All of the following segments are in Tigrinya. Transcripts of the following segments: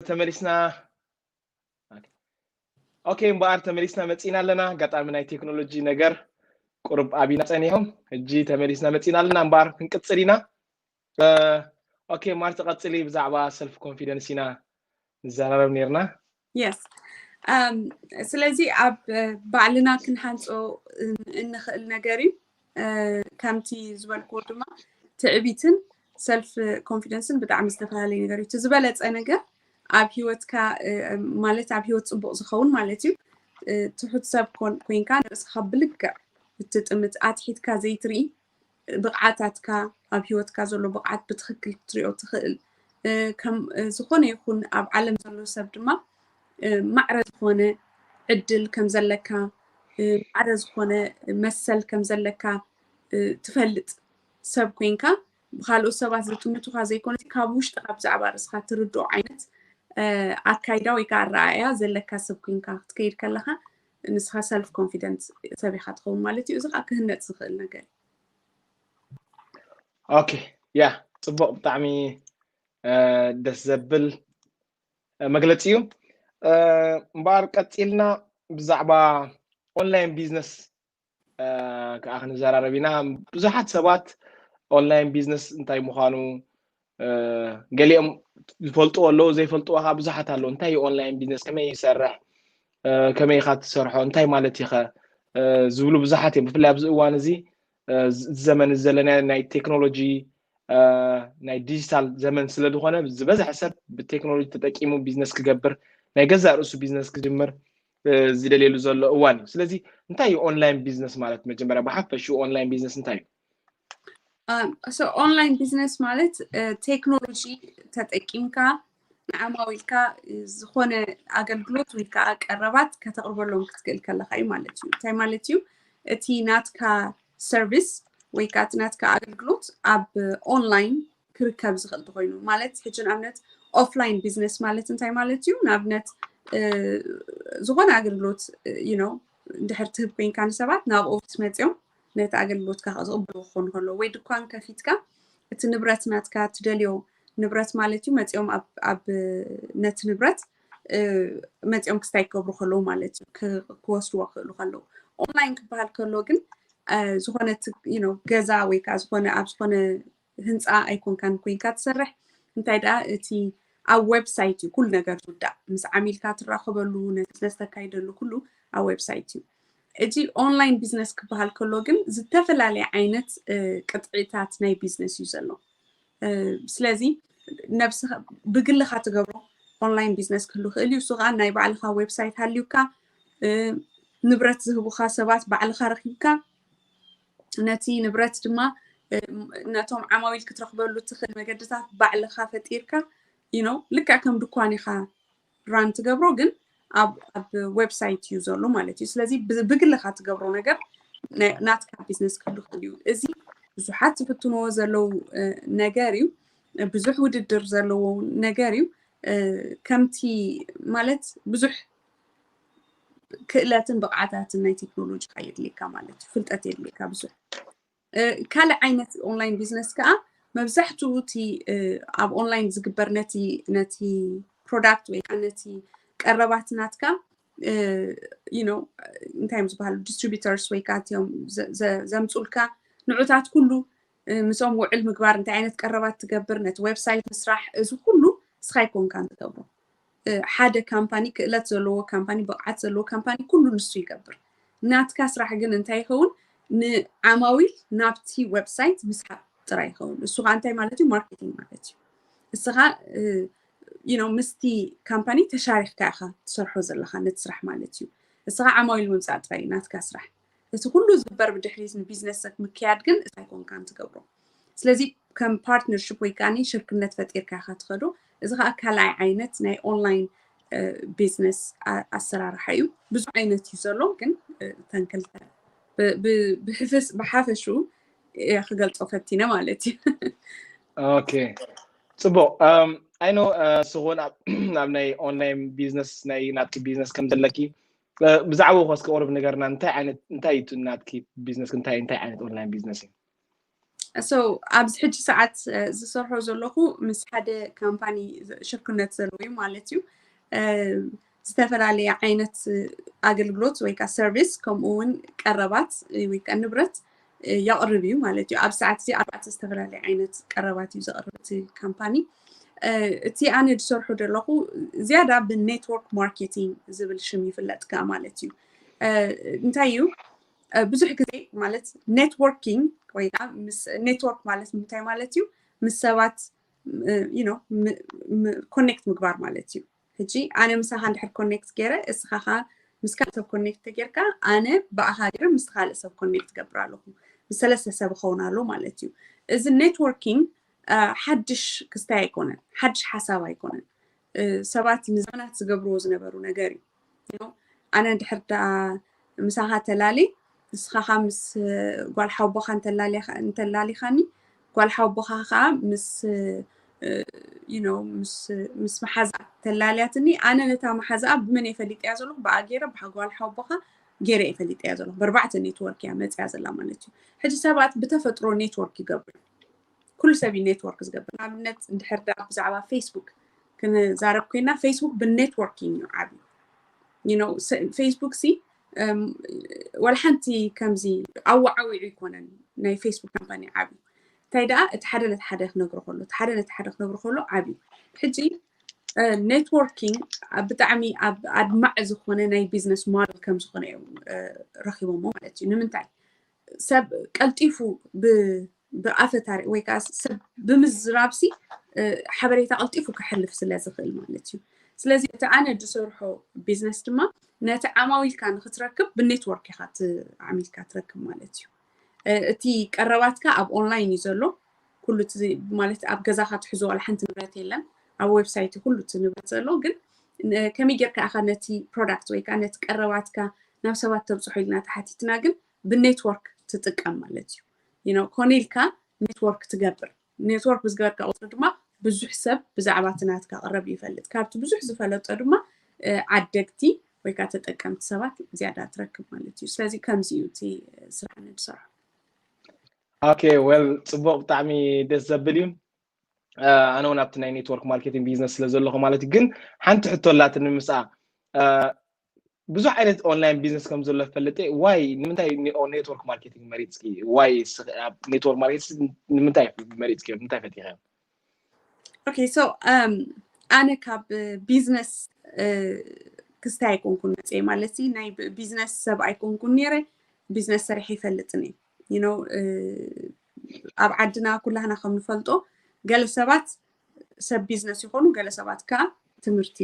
ተመሊስና። ኦኬ፣ እምበኣር ተመሊስና መጺና ኣለና። ኣጋጣሚ ናይ ቴክኖሎጂ ነገር ቁሩብ ኣቢና ጸኒሖም፣ ሕጂ ተመሊስና መጺና ኣለና። እምበኣር ክንቅጽል ኢና። ኦኬ ማርቲ፣ ቀጽሊ። ብዛዕባ ሰልፍ ኮንፊደንስ ኢና ንዘራረብ ነርና። የስ ስለዚ ኣብ ባዕልና ክንሃንፆ እንኽእል ነገር እዩ። ከምቲ ዝበልክዎ ድማ ትዕቢትን ሰልፍ ኮንፊደንስን ብጣዕሚ ዝተፈላለየ ነገር እዩ። እቲ ዝበለፀ ነገር ኣብ ሂወትካ ማለት ኣብ ሂወት ፅቡቅ ዝኸውን ማለት እዩ። ትሑት ሰብ ኮይንካ ንርእስካ ብልክዕ እትጥምት ኣትሒትካ ዘይትርኢ ብቕዓታትካ ኣብ ሂወትካ ዘሎ ብቕዓት ብትኽክል ክትሪኦ ትኽእል። ዝኾነ ይኹን ኣብ ዓለም ዘሎ ሰብ ድማ ማዕረ ዝኾነ ዕድል ከም ዘለካ ማዕረ ዝኾነ መሰል ከም ዘለካ ትፈልጥ ሰብ ኮይንካ ብካልኦት ሰባት ዝጥምቱካ ዘይኮነ ካብ ውሽጥካ ብዛዕባ ርእስካ ትርድኦ ዓይነት ኣካይዳ ወይ ከዓ ኣረኣእያ ዘለካ ሰብ ኮይንካ ክትከይድ ከለካ ንስካ ሰልፍ ኮንፊደንት ሰብ ኢካ ትኸውን ማለት እዩ። እዚ ከዓ ክህነፅ ዝኽእል ነገር እዩ። ኦኬ ያ ጽቡቕ፣ ብጣዕሚ ደስ ዘብል መግለፂ እዩ። እምበኣር ቀፂልና ብዛዕባ ኦንላይን ቢዝነስ ከዓ ክንዘራረብ ኢና። ብዙሓት ሰባት ኦንላይን ቢዝነስ እንታይ ምዃኑ ገሊኦም ዝፈልጥዎ ኣለዉ፣ ዘይፈልጥዎ ከዓ ብዙሓት ኣለዉ። እንታይ እዩ ኦንላይን ቢዝነስ፣ ከመይ ይሰርሕ፣ ከመይ ኢኻ ትሰርሖ፣ እንታይ ማለት ኢኸ ዝብሉ ብዙሓት እዮም። ብፍላይ ኣብዚ እዋን እዚ ዘመን እዚ ዘለና ናይ ቴክኖሎጂ ናይ ዲጂታል ዘመን ስለ ዝኾነ ዝበዝሐ ሰብ ብቴክኖሎጂ ተጠቂሙ ቢዝነስ ክገብር ናይ ገዛእ ርእሱ ቢዝነስ ክጅምር ዝደልየሉ ዘሎ እዋን እዩ። ስለዚ እንታይ እዩ ኦንላይን ቢዝነስ ማለት? መጀመርያ ብሓፈሽኡ ኦንላይን ቢዝነስ እንታይ እዩ? ኦንላይን ቢዝነስ ማለት ቴክኖሎጂ ተጠቂምካ ንዓማዊልካ ዝኾነ ኣገልግሎት ወይ ከዓ ቀረባት ከተቕርበሎም ክትክእል ከለካ እዩ ማለት እዩ። እንታይ ማለት እዩ? እቲ ናትካ ሰርቪስ ወይ ከዓ እቲ ናትካ ኣገልግሎት ኣብ ኦንላይን ክርከብ ዝኽእል ተኮይኑ ማለት ሕጂ ንኣብነት ኦፍላይን ቢዝነስ ማለት እንታይ ማለት እዩ? ንኣብነት ዝኾነ ኣገልግሎት you know እንድሕር ትህብ ኮይንካ ንሰባት ናብ ኦፊስ መፅኦም ነቲ ኣገልግሎትካ ዝቕበሉ ክኾኑ ከለዉ ወይ ድኳን ከፊትካ እቲ ንብረት ናትካ ትደልዮ ንብረት ማለት እዩ መፅኦም ኣብ ነቲ ንብረት መፅኦም ክስታይ ክገብሩ ከለዉ ማለት እዩ ክወስድዎ ክኽእሉ ከለዉ። ኦንላይን ክበሃል ከሎ ግን ዝኾነ ገዛ ወይ ከዓ ዝኾነ ኣብ ዝኾነ ህንፃ ኣይኮንካን ኮይንካ ትሰርሕ። እንታይ ደኣ እቲ ኣብ ዌብሳይት እዩ ኩሉ ነገር ዝውዳእ። ምስ ዓሚልካ ትራኸበሉ፣ ነቲ ቢዝነስ ተካይደሉ ኩሉ ኣብ ዌብሳይት እዩ። እዚ ኦንላይን ቢዝነስ ክበሃል ከሎ ግን ዝተፈላለየ ዓይነት ቅጥዒታት ናይ ቢዝነስ እዩ ዘሎ። ስለዚ ነብስኻ ብግልኻ ትገብሮ ኦንላይን ቢዝነስ ክህሉ ክእል እዩ። እሱ ከዓ ናይ ባዕልኻ ዌብሳይት ሃልዩካ ንብረት ዝህቡኻ ሰባት ባዕልኻ ረኺብካ ነቲ ንብረት ድማ ነቶም ዓማዊል ክትረኽበሉ ትኽእል መገድታት ባዕልኻ ፈጢርካ you know ልክዕ ከም ድኳን ኢኻ ራን ትገብሮ ግን ኣብ ዌብሳይት እዩ ዘሎ ማለት እዩ። ስለዚ ብግልኻ ትገብሮ ነገር ናትካ ቢዝነስ ክህሉ ክእል እዩ። እዚ ብዙሓት ዝፍትንዎ ዘለዉ ነገር እዩ። ብዙሕ ውድድር ዘለዎ ነገር እዩ። ከምቲ ማለት ብዙሕ ክእለትን ብቕዓታትን ናይ ቴክኖሎጂ የድልየካ ማለት እዩ። ፍልጠት የድልየካ ብዙሕ። ካልእ ዓይነት ኦንላይን ቢዝነስ ከዓ መብዛሕትኡ እቲ ኣብ ኦንላይን ዝግበር ነቲ ነቲ ፕሮዳክት ወይ ከዓ ነቲ ቀረባት ናትካ you know እንታይ እዮም ዝበሃሉ ዲስትሪቢተርስ ወይ ከዓ እቲኦም ዘምፁልካ ንዑታት ኩሉ ምስኦም ውዕል ምግባር እንታይ ዓይነት ቀረባት ትገብር ነቲ ዌብሳይት ምስራሕ እዚ ኩሉ ንስኻ ኣይኮንካን ትገብሮ። ሓደ ካምፓኒ ክእለት ዘለዎ ካምፓኒ ብቕዓት ዘለዎ ካምፓኒ ኩሉ ንሱ ይገብር። ናትካ ስራሕ ግን እንታይ ይኸውን? ንዓማዊል ናብቲ ዌብሳይት ምስሓብ ጥራይ ይኸውን። እሱ ከዓ እንታይ ማለት እዩ? ማርኬቲንግ ማለት እዩ። እስኻ you know ምስቲ ካምፓኒ ተሻሪኽካ ኢኻ ትሰርሖ ዘለኻ ነቲ ስራሕ ማለት እዩ። እስኻ ዓማዊል ምምፃእ ጥራይ ናትካ ስራሕ። እቲ ኩሉ ዝግበር ብድሕሪት ንቢዝነስ ምክያድ ግን እንታይ ኮንካን ትገብሮ። ስለዚ ከም ፓርትነርሽፕ ወይ ከዓ ሽርክነት ፈጢርካ ኢኻ ትኸዶ። እዚ ከዓ ካልኣይ ዓይነት ናይ ኦንላይን ቢዝነስ ኣሰራርሓ እዩ። ብዙሕ ዓይነት እዩ ዘሎ ግን እተን ክልተ ብሓፈሽኡ ክገልፆ ፈቲነ ማለት እዩ። ኦኬ ፅቡቅ። ኣይኖ ስኹን ኣብ ናይ ኦንላይን ቢዝነስ ናይ ናትኪ ቢዝነስ ከም ዘለኪ ብዛዕባ ኮስ ክቆርብ ነገርና እንታይ ዓይነት እንታይ እዩ ናትኪ ቢዝነስ እንታይ እንታይ ዓይነት ኦንላይን ቢዝነስ እዩ? So ኣብዚ ሕጂ ሰዓት ዝሰርሖ ዘለኹ ምስ ሓደ ካምፓኒ ሽርክነት ዘለዎ እዩ ማለት እዩ። ዝተፈላለየ ዓይነት ኣገልግሎት ወይ ከዓ ሰርቪስ፣ ከምኡ እውን ቀረባት ወይ ከዓ ንብረት የቕርብ እዩ ማለት እዩ። ኣብ ሰዓት እዚ ኣርባዕተ ዝተፈላለየ ዓይነት ቀረባት እዩ ዘቕርብ እቲ ካምፓኒ። እቲ ኣነ ዝሰርሑ ዘለኹ ዝያዳ ብኔትወርክ ማርኬቲንግ ዝብል ሽም ይፍለጥ ከዓ ማለት እዩ። እንታይ እዩ? ብዙሕ ግዜ ማለት ኔትወርኪንግ ወይ ከዓ ኔትወርክ ማለት እንታይ ማለት እዩ? ምስ ሰባት ኮኔክት ምግባር ማለት እዩ። ሕጂ ኣነ ምሳኻ እንድሕር ኮኔክት ገይረ፣ እስኻ ኸዓ ምስ ካልእ ሰብ ኮኔክት ተጌርካ፣ ኣነ ብኣኻ ገይረ ምስ ካልእ ሰብ ኮኔክት ገብር ኣለኹ። ምስ ሰለስተ ሰብ እኸውን ኣሎ ማለት እዩ። እዚ ኔትወርኪንግ ሓድሽ ክስታይ ኣይኮነን፣ ሓድሽ ሓሳብ ኣይኮነን። ሰባት ንዘመናት ዝገብርዎ ዝነበሩ ነገር እዩ። ኣነ እንድሕር ደኣ ምሳኻ ተላሊ፣ ንስኻ ኸዓ ምስ ጓል ሓወቦኻ እንተላሊኻኒ፣ ጓል ሓወቦኻ ኸዓ ምስ ምስ መሓዛ ተላልያትኒ፣ ኣነ ነታ መሓዛኣ ብመን እየ ፈሊጠያ ዘለኹ? ብኣ ገይረ ብጓል ሓወቦኻ ገይረ እየ ፈሊጠያ ዘለኹ። ብኣርባዕተ ኔትወርክ እያ መፅያ ዘላ ማለት እዩ። ሕጂ ሰባት ብተፈጥሮ ኔትወርክ ይገብሩ። ኩሉ ሰብ እዩ ኔትወርክ ዝገብር። ንኣብነት እንድሕር ደኣ ብዛዕባ ፌስቡክ ክንዛረብ ኮይና፣ ፌስቡክ ብኔትወርኪንግ እዩ ዓብዩ። ፌስቡክ ሲ ወላ ሓንቲ ከምዚ ኣዋዓዊዑ ኣይኮነን ናይ ፌስቡክ ካምፓኒ ዓብዩ። እንታይ ደኣ እቲ ሓደ ነቲ ሓደ ክነግሮ ከሎ፣ እቲ ሓደ ነቲ ሓደ ክነግሮ ከሎ ዓብዩ። ሕጂ ኔትወርኪንግ ብጣዕሚ ኣብ ኣድማዕ ዝኾነ ናይ ቢዝነስ ሞዴል ከም ዝኾነ እዮም ረኺቦሞ ማለት እዩ። ንምንታይ? ሰብ ቀልጢፉ ብኣፈ ታሪክ ወይ ከዓ ሰብ ብምዝራብሲ ሓበሬታ ቀልጢፉ ክሕልፍ ስለ ዝኽእል ማለት እዩ። ስለዚ እቲ ኣነ ዝሰርሖ ቢዝነስ ድማ ነቲ ዓማዊልካ ንክትረክብ ብኔትወርክ ኢኻ ዓሚልካ ትረክብ ማለት እዩ። እቲ ቀረባትካ ኣብ ኦንላይን እዩ ዘሎ። ኩሉ ማለት ኣብ ገዛኻ ትሕዞ ዋላ ሓንቲ ንብረት የለን። ኣብ ዌብሳይት ኩሉ እቲ ንብረት ዘሎ፣ ግን ከመይ ጌርካ ኢኻ ነቲ ፕሮዳክት ወይ ከዓ ነቲ ቀረባትካ ናብ ሰባት ተብፅሖ ኢልና ተሓቲትና፣ ግን ብኔትወርክ ትጥቀም ማለት እዩ። ኮነ ኢልካ ኔትወርክ ትገብር። ኔትወርክ ብዝገበርካ ቁፅሪ ድማ ብዙሕ ሰብ ብዛዕባ እቲ ናትካ ቀረብ ይፈልጥ። ካብቲ ብዙሕ ዝፈለጦ ድማ ዓደግቲ ወይ ከዓ ተጠቀምቲ ሰባት ዝያዳ ትረክብ ማለት እዩ። ስለዚ ከምዚ እዩ እቲ ስራሕ ንድሰርሖ። ኦኬ፣ ወል ፅቡቅ፣ ብጣዕሚ ደስ ዘብል እዩ። ኣነ እውን ኣብቲ ናይ ኔትወርክ ማርኬቲንግ ቢዝነስ ስለ ዘለኹ ማለት እዩ። ግን ሓንቲ ሕቶ ኣላትኒ ምስኣ፣ ብዙሕ ዓይነት ኦንላይን ቢዝነስ ከም ዘሎ ፈልጥ። ዋይ ንምንታይ ኔትወርክ ማርኬቲንግ መሪፅኪ? ዋይ ኔትወርክ ማርኬቲንግ ንምንታይ መሪፅኪ? ንምንታይ ፈቲኸ? ኦኬ፣ ሶ ኣነ ካብ ቢዝነስ ክስታይ ኣይኮንኩን መፅየ ማለት ናይ ቢዝነስ ሰብ ኣይኮንኩን ነይረ። ቢዝነስ ሰሪሐ ይፈልጥን እየ። ኣብ ዓድና ኩላህና ከም ንፈልጦ ገለ ሰባት ሰብ ቢዝነስ ይኾኑ፣ ገለ ሰባት ከዓ ትምህርቲ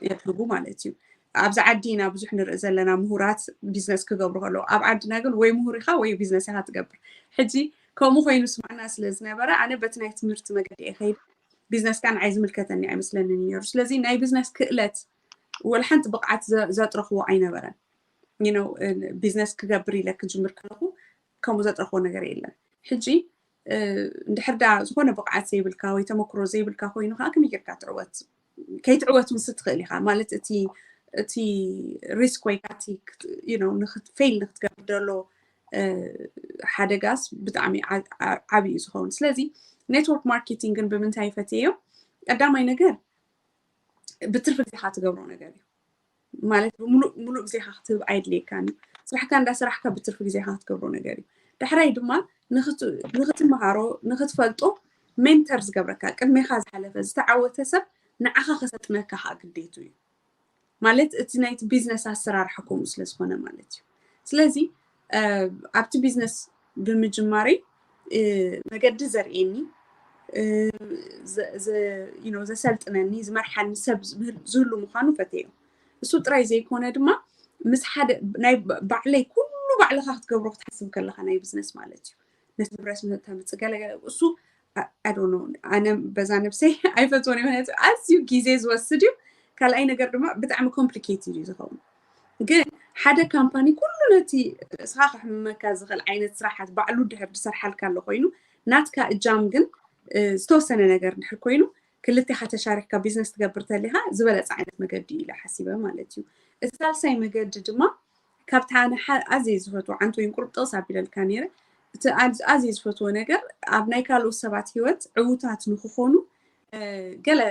የድህቡ ማለት እዩ። ኣብዚ ዓዲ ኢና ብዙሕ ንርኢ ዘለና ምሁራት ቢዝነስ ክገብሩ ከለዉ። ኣብ ዓድና ግን ወይ ምሁር ኢኻ ወይ ቢዝነስ ኢኻ ትገብር። ሕጂ ከምኡ ኮይኑ ስማዕና ስለ ዝነበረ ኣነ በቲ ናይ ትምህርቲ መገዲ እየ ከይደ። ቢዝነስ ከዓ ንዓይ ዝምልከተኒ ኣይመስለንን ነይሩ። ስለዚ ናይ ቢዝነስ ክእለት ወላ ሓንቲ ብቕዓት ዘጥረኽዎ ኣይነበረን። ቢዝነስ ክገብር ኢለ ክጅምር ከለኹ ከምኡ ዘጥረኽዎ ነገር የለን። ሕጂ እንድሕር ዳ ዝኾነ ብቕዓት ዘይብልካ ወይ ተመክሮ ዘይብልካ ኮይኑ ከዓ ከመይ ጌርካ ትዕወት? ከይትዕወት ምስ ትኽእል ኢኻ ማለት እቲ እቲ ሪስክ ወይ ከዓ ፌይል ንክትገብር ደሎ ሓደጋስ ብጣዕሚ ዓብዪ እዩ ዝኸውን። ስለዚ ኔትወርክ ማርኬቲንግን ብምንታይ ፈትየዮ? ቀዳማይ ነገር ብትርፊ ግዜኻ ትገብሮ ነገር እዩ። ማለት ብምሉእ ሙሉእ ግዜኻ ክትህብ ኣየድልየካን እዩ። ስራሕካ እንዳሰራሕካ ብትርፊ ግዜኻ ክትገብሮ ነገር እዩ። ዳሕራይ ድማ ንክትመሃሮ ንክትፈልጦ ሜንተር ዝገብረካ ቅድሜኻ ዝሓለፈ ዝተዓወተ ሰብ ንዓኻ ከሰልጥነካ ከዓ ግዴቱ እዩ። ማለት እቲ ናይቲ ቢዝነስ ኣሰራርሓ ከምኡ ስለ ዝኾነ ማለት እዩ። ስለዚ ኣብቲ ቢዝነስ ብምጅማረይ መገዲ ዘርእየኒ ዘሰልጥነኒ ዝመርሓኒ ሰብ ዝህሉ ምዃኑ ፈተዮ። እሱ ጥራይ ዘይኮነ ድማ ምስ ሓደ ናይ ባዕለይ ኩሉ ባዕልኻ ክትገብሮ ክትሓስብ ከለኻ ናይ ቢዝነስ ማለት እዩ። ነቲ ንብረት ተምፅእ ገለገለ እሱ ኣዶኖ ኣነ በዛ ነብሰይ ኣይፈትዎን። ምክንያቱ ኣዝዩ ግዜ ዝወስድ እዩ። ካልኣይ ነገር ድማ ብጣዕሚ ኮምፕሊኬትድ እዩ ዝኸውን። ግን ሓደ ካምፓኒ ኩሉ ነቲ እስኻ ከሕምመካ ዝኽእል ዓይነት ስራሓት ባዕሉ ድሕር ዝሰርሓልካ ኣሎ ኮይኑ ናትካ እጃም ግን ዝተወሰነ ነገር ድሕር ኮይኑ ክልቴኻ ተሻሪሕካ ቢዝነስ ትገብር ተሊኻ ዝበለፀ ዓይነት መገዲ ኢለ ሓሲበ ማለት እዩ። እቲ ሳልሳይ መገዲ ድማ ካብታ ኣነ ኣዘየ ዝፈትዎ ዓንቶ ይንቁርብጥቕስ ኣቢለልካ ነይረ እቲ ኣዝ- ኣዝየ ዝፈትዎ ነገር ኣብ ናይ ካልኦት ሰባት ህይወት ዕዉታት ንክኾኑ እ፣ ገለ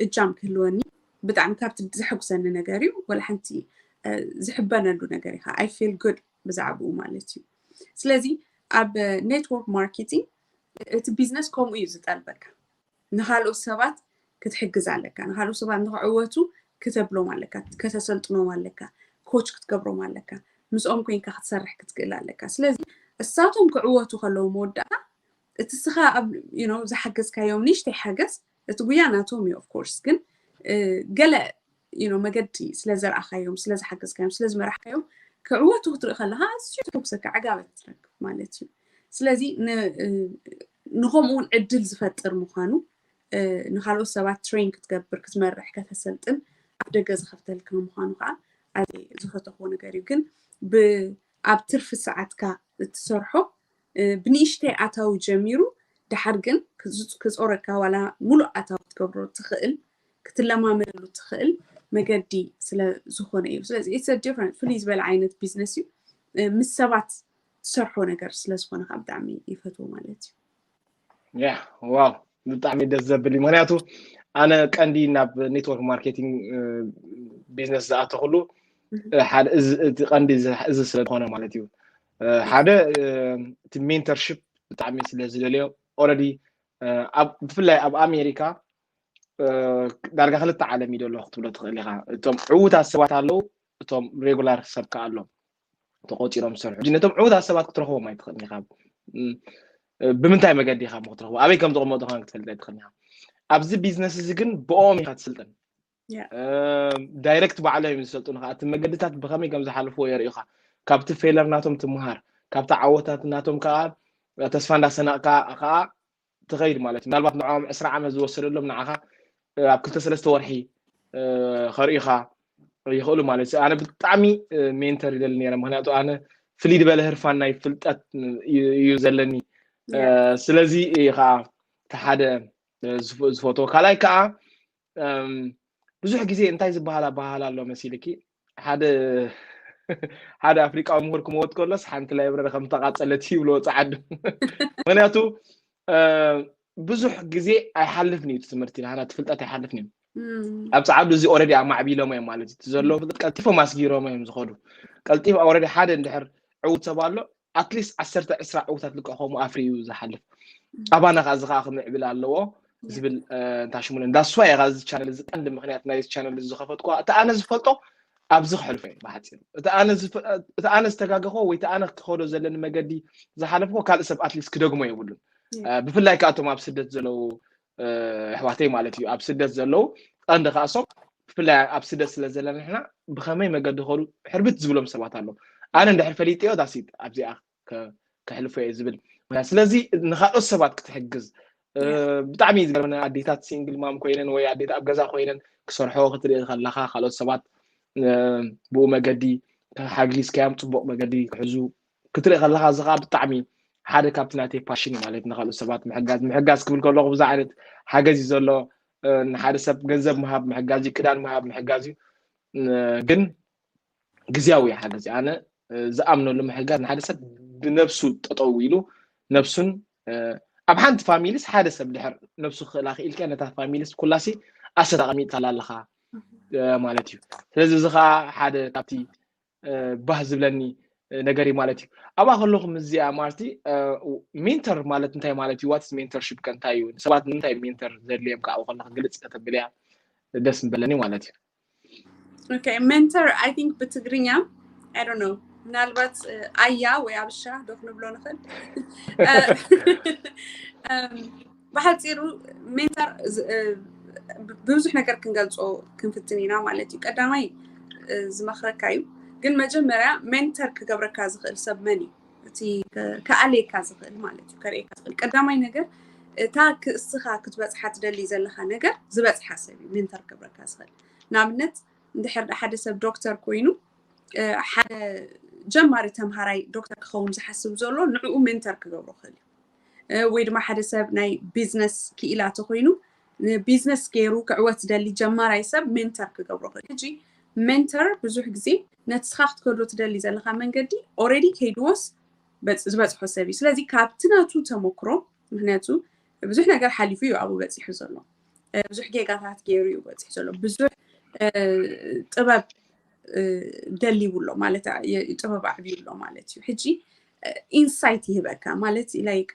እጃም ክህልወኒ ብጣዕሚ ካብቲ ዘሐጉሰኒ ነገር እዩ። ወላ ሓንቲ እ፣ ዝሕበነሉ ነገር ኢኻ። I feel good ብዛዕባኡ ማለት እዩ። ስለዚ ኣብ ኔትወርክ ማርኬቲንግ እቲ ቢዝነስ ከምኡ እዩ ዝጠልበካ። ንካልኦት ሰባት ክትሕግዝ ኣለካ። ንካልኦት ሰባት ንክዕወቱ ክተብሎም ኣለካ፣ ከተሰልጥኖም ኣለካ፣ ኮች ክትገብሮም ኣለካ፣ ምስኦም ኮይንካ ክትሰርሕ ክትክእል ኣለካ። ስለዚ እሳቶም ክዕወቱ ከለዉ መወዳእታ እቲ ስኻ ኣብ you know ዝሓገዝካዮም ንእሽተይ ሓገዝ እቲ ጉያ ናቶም እዩ። Of course ግን እ፣ ገለ you know መገዲ ስለ ዘርኣኻዮም፣ ስለ ዝሓገዝካዮም፣ ስለ ዝመራሕካዮም ክዕወቱ ክትርኢ ከለካ ኣዝዩ ተሐጉሰካ፣ ዕጋበት ትረክብ ማለት እዩ። ስለዚ ን- እ፣ ንኸምኡ እውን ዕድል ዝፈጥር ምዃኑ እ፣ ንካልኦት ሰባት ትሬን ክትገብር፣ ክትመርሕ፣ ከተሰልጥን ኣፍደገ ዝኸፍተልካ ምዃኑ ከዓ ኣዝየ ዝፈተኽዎ ነገር እዩ። ግን ብ- ኣብ ትርፊ ሰዓትካ እትሰርሖ እ፣ ብንእሽተይ ኣታዊ ጀሚሩ ድሓር ግን ክዝ- ክጾረካ ዋላ ሙሉእ ኣታዊ ክትገብሮ ትኽእል ክትለማመደሉ ትኽእል መገዲ ስለ ዝኾነ እዩ። ስለዚ it's a different ፍልይ ዝበለ ዓይነት ቢዝነስ እዩ። እ፣ ምስ ሰባት ትሰርሖ ነገር ስለ ዝኾነ ከዓ ብጣዕሚ ይፈትዎ ማለት እዩ። ያ ዋው ብጣዕሚ ደስ ዘብል እዩ። ምክንያቱ ኣነ ቀንዲ ናብ ኔትወርክ ማርኬቲንግ ቢዝነስ ዝኣተኹሉ እ፣ ሓደ እዚ እቲ ቀንዲ እዚ- እዚ ስለ ዝኾነ ማለት እዩ። እ፣ ሓደ እ፣ እቲ ሜንተርሽፕ ብጣዕሚ ስለ ዝደልዮ ኦረዲ ብፍላይ ኣብ ኣሜሪካ እ፣ ዳርጋ ክልተ ዓለም እዩ ዘሎ ክትብሎ ትኽእል ኢኻ። እቶም ዕዉታት ሰባት ኣለዉ፣ እቶም ሬጉላር ሰብ ከኣ ኣሎ ተቆፂሮም ዝሰርሑ። ሕጂ ነቶም ዕዉታት ሰባት ክትረኽቦም ኣይትኽእልን ኢኻ። እም፣ እ፣ ብምንታይ መገዲ ኢኻ እሞ ክትረኽቦ? ኣበይ ከም ዝቕመጡ ኸን ክትፈልጥ ኣይትኽእልን ኢኻ። ኣብዚ ቢዝነስ እዚ ግን ብኦም ኢኻ ትስልጥን። Yeah. እ፣ ዳይሬክት ባዕሎም እዮም ዝሰልጡንኻ። እቲ መገድታት ብኸመይ ከም ዝሓልፍዎ የርእዩኻ። ካብቲ ፌለር ናቶም ትምሃር፣ ካብቲ ዓወታት ናቶም ከዓ ተስፋ እንዳሰነቕካ ከዓ ትኸይድ ማለት እዩ። ምናልባት ንዕኦም ዕስራ ዓመት ዝወሰደሎም ንዓኻ እ፣ ኣብ ክልተ ሰለስተ ወርሒ እ፣ ከርእዩኻ ይኽእሉ ማለት እዩ። ኣነ ብጣዕሚ እ፣ ሜንተር ይደሊ ነይረ፣ ምክንያቱ ኣነ ፍልይ ዝበለ ህርፋን ናይ ፍልጠት እዩ እዩ ዘለኒ። እ፣ ስለዚ እዩ ከዓ እቲ ሓደ እ፣ ዝፈ- ዝፈትዎ። ካልኣይ ከዓ እም፣ ብዙሕ ግዜ እንታይ ዝበሃል ኣበሃህላ ኣሎ መሲልኪ፣ ሓደ ሓደ ኣፍሪቃዊ ምሁር ክመወት ከሎስ ሓንቲ ላይብረሪ ከም ዝተቃፀለት ይብሎ ፀዓዱ። ምክንያቱ እ፣ ብዙሕ ግዜ ኣይሓልፍን እዩ እቲ ትምህርቲ ናህና እቲ ፍልጠት ኣይሓልፍን እዩ። እም፣ ኣብ ፀዓዱ እዚ ኦረዲ ኣማዕቢሎሞ እዮም ማለት እዩ። እቲ ዘለዎ ፍልጠት ቀልጢፎም ኣስጊሮሞ እዮም ዝኸዱ። ቀልጢፍ ኦረዲ ሓደ እንድሕር ዕዉት ሰብ ኣሎ ኣትሊስት ዓሰርተ ዕስራ ዕዉታት ልክዕ ከምኡ ኣፍሪ እዩ ዝሓልፍ። ኣባና ከዓ እዚ ከዓ ክምዕብል ኣለዎ ዝብል እ፣ እንታሽሙለ እንዳስዋ እየ እዚ ቻነል እዚ ቀንዲ ምክንያት ናይ ቻነል እዚ ዝኸፈትኩ እቲ ኣነ ዝፈልጦ ኣብዚ ክሕልፎ እየ ብሓፂሩ። እቲ ኣነ ዝፈ- እቲ ኣነ ዝተጋገኾ ወይ እቲ ኣነ ክኸዶ ዘለኒ መገዲ ዝሓለፍኮ ካልእ ሰብ ኣትሊስት ክደግሞ የብሉን። እ፣ ብፍላይ ከዓ እቶም ኣብ ስደት ዘለዉ እ፣ ኣሕዋተይ ማለት እዩ ኣብ ስደት ዘለዉ ቀንዲ ከዓ እሶም ብፍላይ ኣብ ስደት ስለ ዘለና ንሕና ብኸመይ መገዲ ከዱ ሕርብት ዝብሎም ሰባት ኣለዉ። ኣነ እንድሕር ፈሊጠዮ ዳሲት ኣብዚኣ ከ- ከሕልፎ እየ ዝብል። ስለዚ ንካልኦት ሰባት ክትሕግዝ እ፣ ብጣዕሚ እዩ ዝገርመኒ። ኣዴታት ሲንግል ማም ኮይነን ወይ ኣዴት ኣብ ገዛ ኮይነን ክሰርሖ ክትርኢ ከለካ ካልኦት ሰባት እ፣ ብኡ መገዲ ሓጊዝካዮም ፅቡቅ መገዲ ክሕዙ ክትርኢ ከለካ እዚ ከዓ ብጣዕሚ ሓደ ካብቲ ናተይ ፓሽን እዩ ማለት ንካልኦት ሰባት ምሕጋዝ ምሕጋዝ ክብል ከለኩ ብዙ ዓይነት ሓገዝ እዩ ዘሎ እ፣ ንሓደ ሰብ ገንዘብ ምሃብ ምሕጋዝ እዩ ክዳን ምሃብ ምሕጋዝ እዩ እ፣ ግን ግዝያዊ ሓገዝ እዩ ኣነ እ፣ ዝኣምነሉ ምሕጋዝ ንሓደ ሰብ ብነብሱ ጠጠው ኢሉ ነብሱን እ፣ ኣብ ሓንቲ ፋሚሊስ ሓደ ሰብ ድሕር ነብሱ ክኽእላ ክኢልካ ነታ ፋሚሊስ ኩላሲ ኣሰት ኣቐሚጥካላ ኣለኻ እ፣ ማለት እዩ። ስለዚ እዚ ከዓ ሓደ ካብቲ እ፣ ባህ ዝብለኒ እ፣ ነገር እዩ ማለት እዩ። ኣብኣ ከለኹም እዚኣ ማርቲ ሜንተር ማለት እንታይ ማለት እዩ? ዋትስ ሜንተርሽፕ ከ እንታይ እዩ? ሰባት ንምንታይ ሜንተር ዘድልዮም ከዓ ኣብኡ ከለኹ ግልፅ ከተብል እያ ደስ ምበለኒ ማለት እዩ። Okay, ሜንተር I think ብትግርኛ I don't know ምናልባት እ፣ ኣያ ወይ ኣብሻ ዶ ክንብሎ ንኽእል እ፣ እም፣ ብሓፂሩ ሜንተር ዝ- እ፣ ብ- ብብዙሕ ነገር ክንገልፆ ክንፍትን ኢና ማለት እዩ። ቀዳማይ እ፣ ዝመኽረካ እዩ፣ ግን መጀመርያ ሜንተር ክገብረካ ዝኽእል ሰብ መን እዩ? እቲ ከ- ከኣልየካ ዝኽእል ማለት እዩ፣ ከርእየካ ዝኽእል ቀዳማይ ነገር እታ ክ- እስኻ ክትበፅሓ ትደሊ ዘለካ ነገር ዝበፅሓ ሰብ እዩ ሜንተር ክገብረካ ዝኽእል። ንኣብነት እንድሕር ሓደ ሰብ ዶክተር ኮይኑ እ፣ ሓደ ጀማሪ ተምሃራይ ዶክተር ክኸውን ዝሓስብ ዘሎ ንዕኡ ሜንተር ክገብሮ ክእል እዩ። እ፣ ወይ ድማ ሓደ ሰብ ናይ ቢዝነስ ክኢላ ተኮይኑ ንቢዝነስ ገይሩ ክዕወት ዝደሊ ጀማራይ ሰብ ሜንተር ክገብሮ ክእል። ሕጂ ሜንተር ብዙሕ ግዜ ነቲ ስኻ ክትከዶ ትደሊ ዘለካ መንገዲ ኦረዲ ከይድዎስ ዝበፅሖ ሰብ እዩ። ስለዚ ካብቲ ናቱ ተመክሮ፣ ምክንያቱ ብዙሕ ነገር ሓሊፉ እዩ ኣብኡ በፂሑ ዘሎ። ብዙሕ ጌጋታት ገይሩ እዩ በፂሑ ዘሎ። ብዙሕ ጥበብ ደሊቡ ኣሎ ማለት፣ ጥበብ ኣዕብዩ ኣሎ ማለት እዩ። ሕጂ ኢንሳይት ይህበካ ማለት፣ ላይክ፣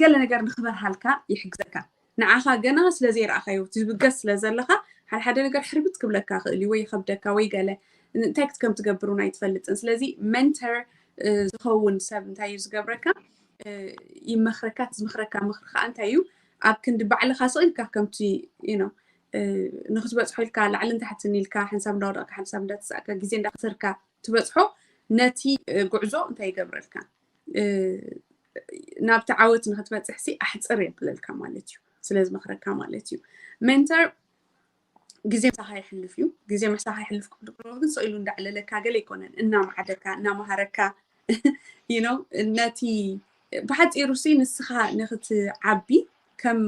ገለ ነገር ንክበርሃልካ ይሕግዘካ። ንዓኻ ገና ስለ ዘይረኣኻዮ ትብገስ ስለ ዘለኻ፣ ሓደ ሓደ ነገር ሕርብት ክብለካ ክእል እዩ፣ ወይ ይኸብደካ ወይ ገለ እንታይ ክትከም ትገብር እውን ኣይትፈልጥን። ስለዚ መንተር ዝኸውን ሰብ እንታይ እዩ ዝገብረካ? ይመኽረካ። ዝምኽረካ ምኽሪ ከዓ እንታይ እዩ? ኣብ ክንዲ ባዕልኻ ስቕ ኢልካ ከምቲ፣ you know፣ ንክትበፅሖ ኢልካ ላዕልን ታሕትን ኢልካ፣ ሓንሳብ እንዳወደቕካ ሓንሳብ እንዳተሳእካ ግዜ እንዳክሰርካ ትበፅሖ፣ ነቲ ጉዕዞ እንታይ ይገብረልካ? ናብቲ ዓወት ንክትበፅሕ ሲ ኣሕፅር የብለልካ ማለት እዩ። ስለ ዝመኽረካ ማለት እዩ። መንተር ግዜ ምሳኻ ይሕልፍ እዩ። ግዜ ምሳኻ ይሕልፍ ክብሉ ከለዉ ግን ስቕ ኢሉ እንዳዕለለካ ገለ ኣይኮነን፣ እናመዓደካ፣ እናመሃረካ፣ you know፣ ነቲ ብሓፂሩ ሲ ንስኻ ንክትዓቢ ከም፣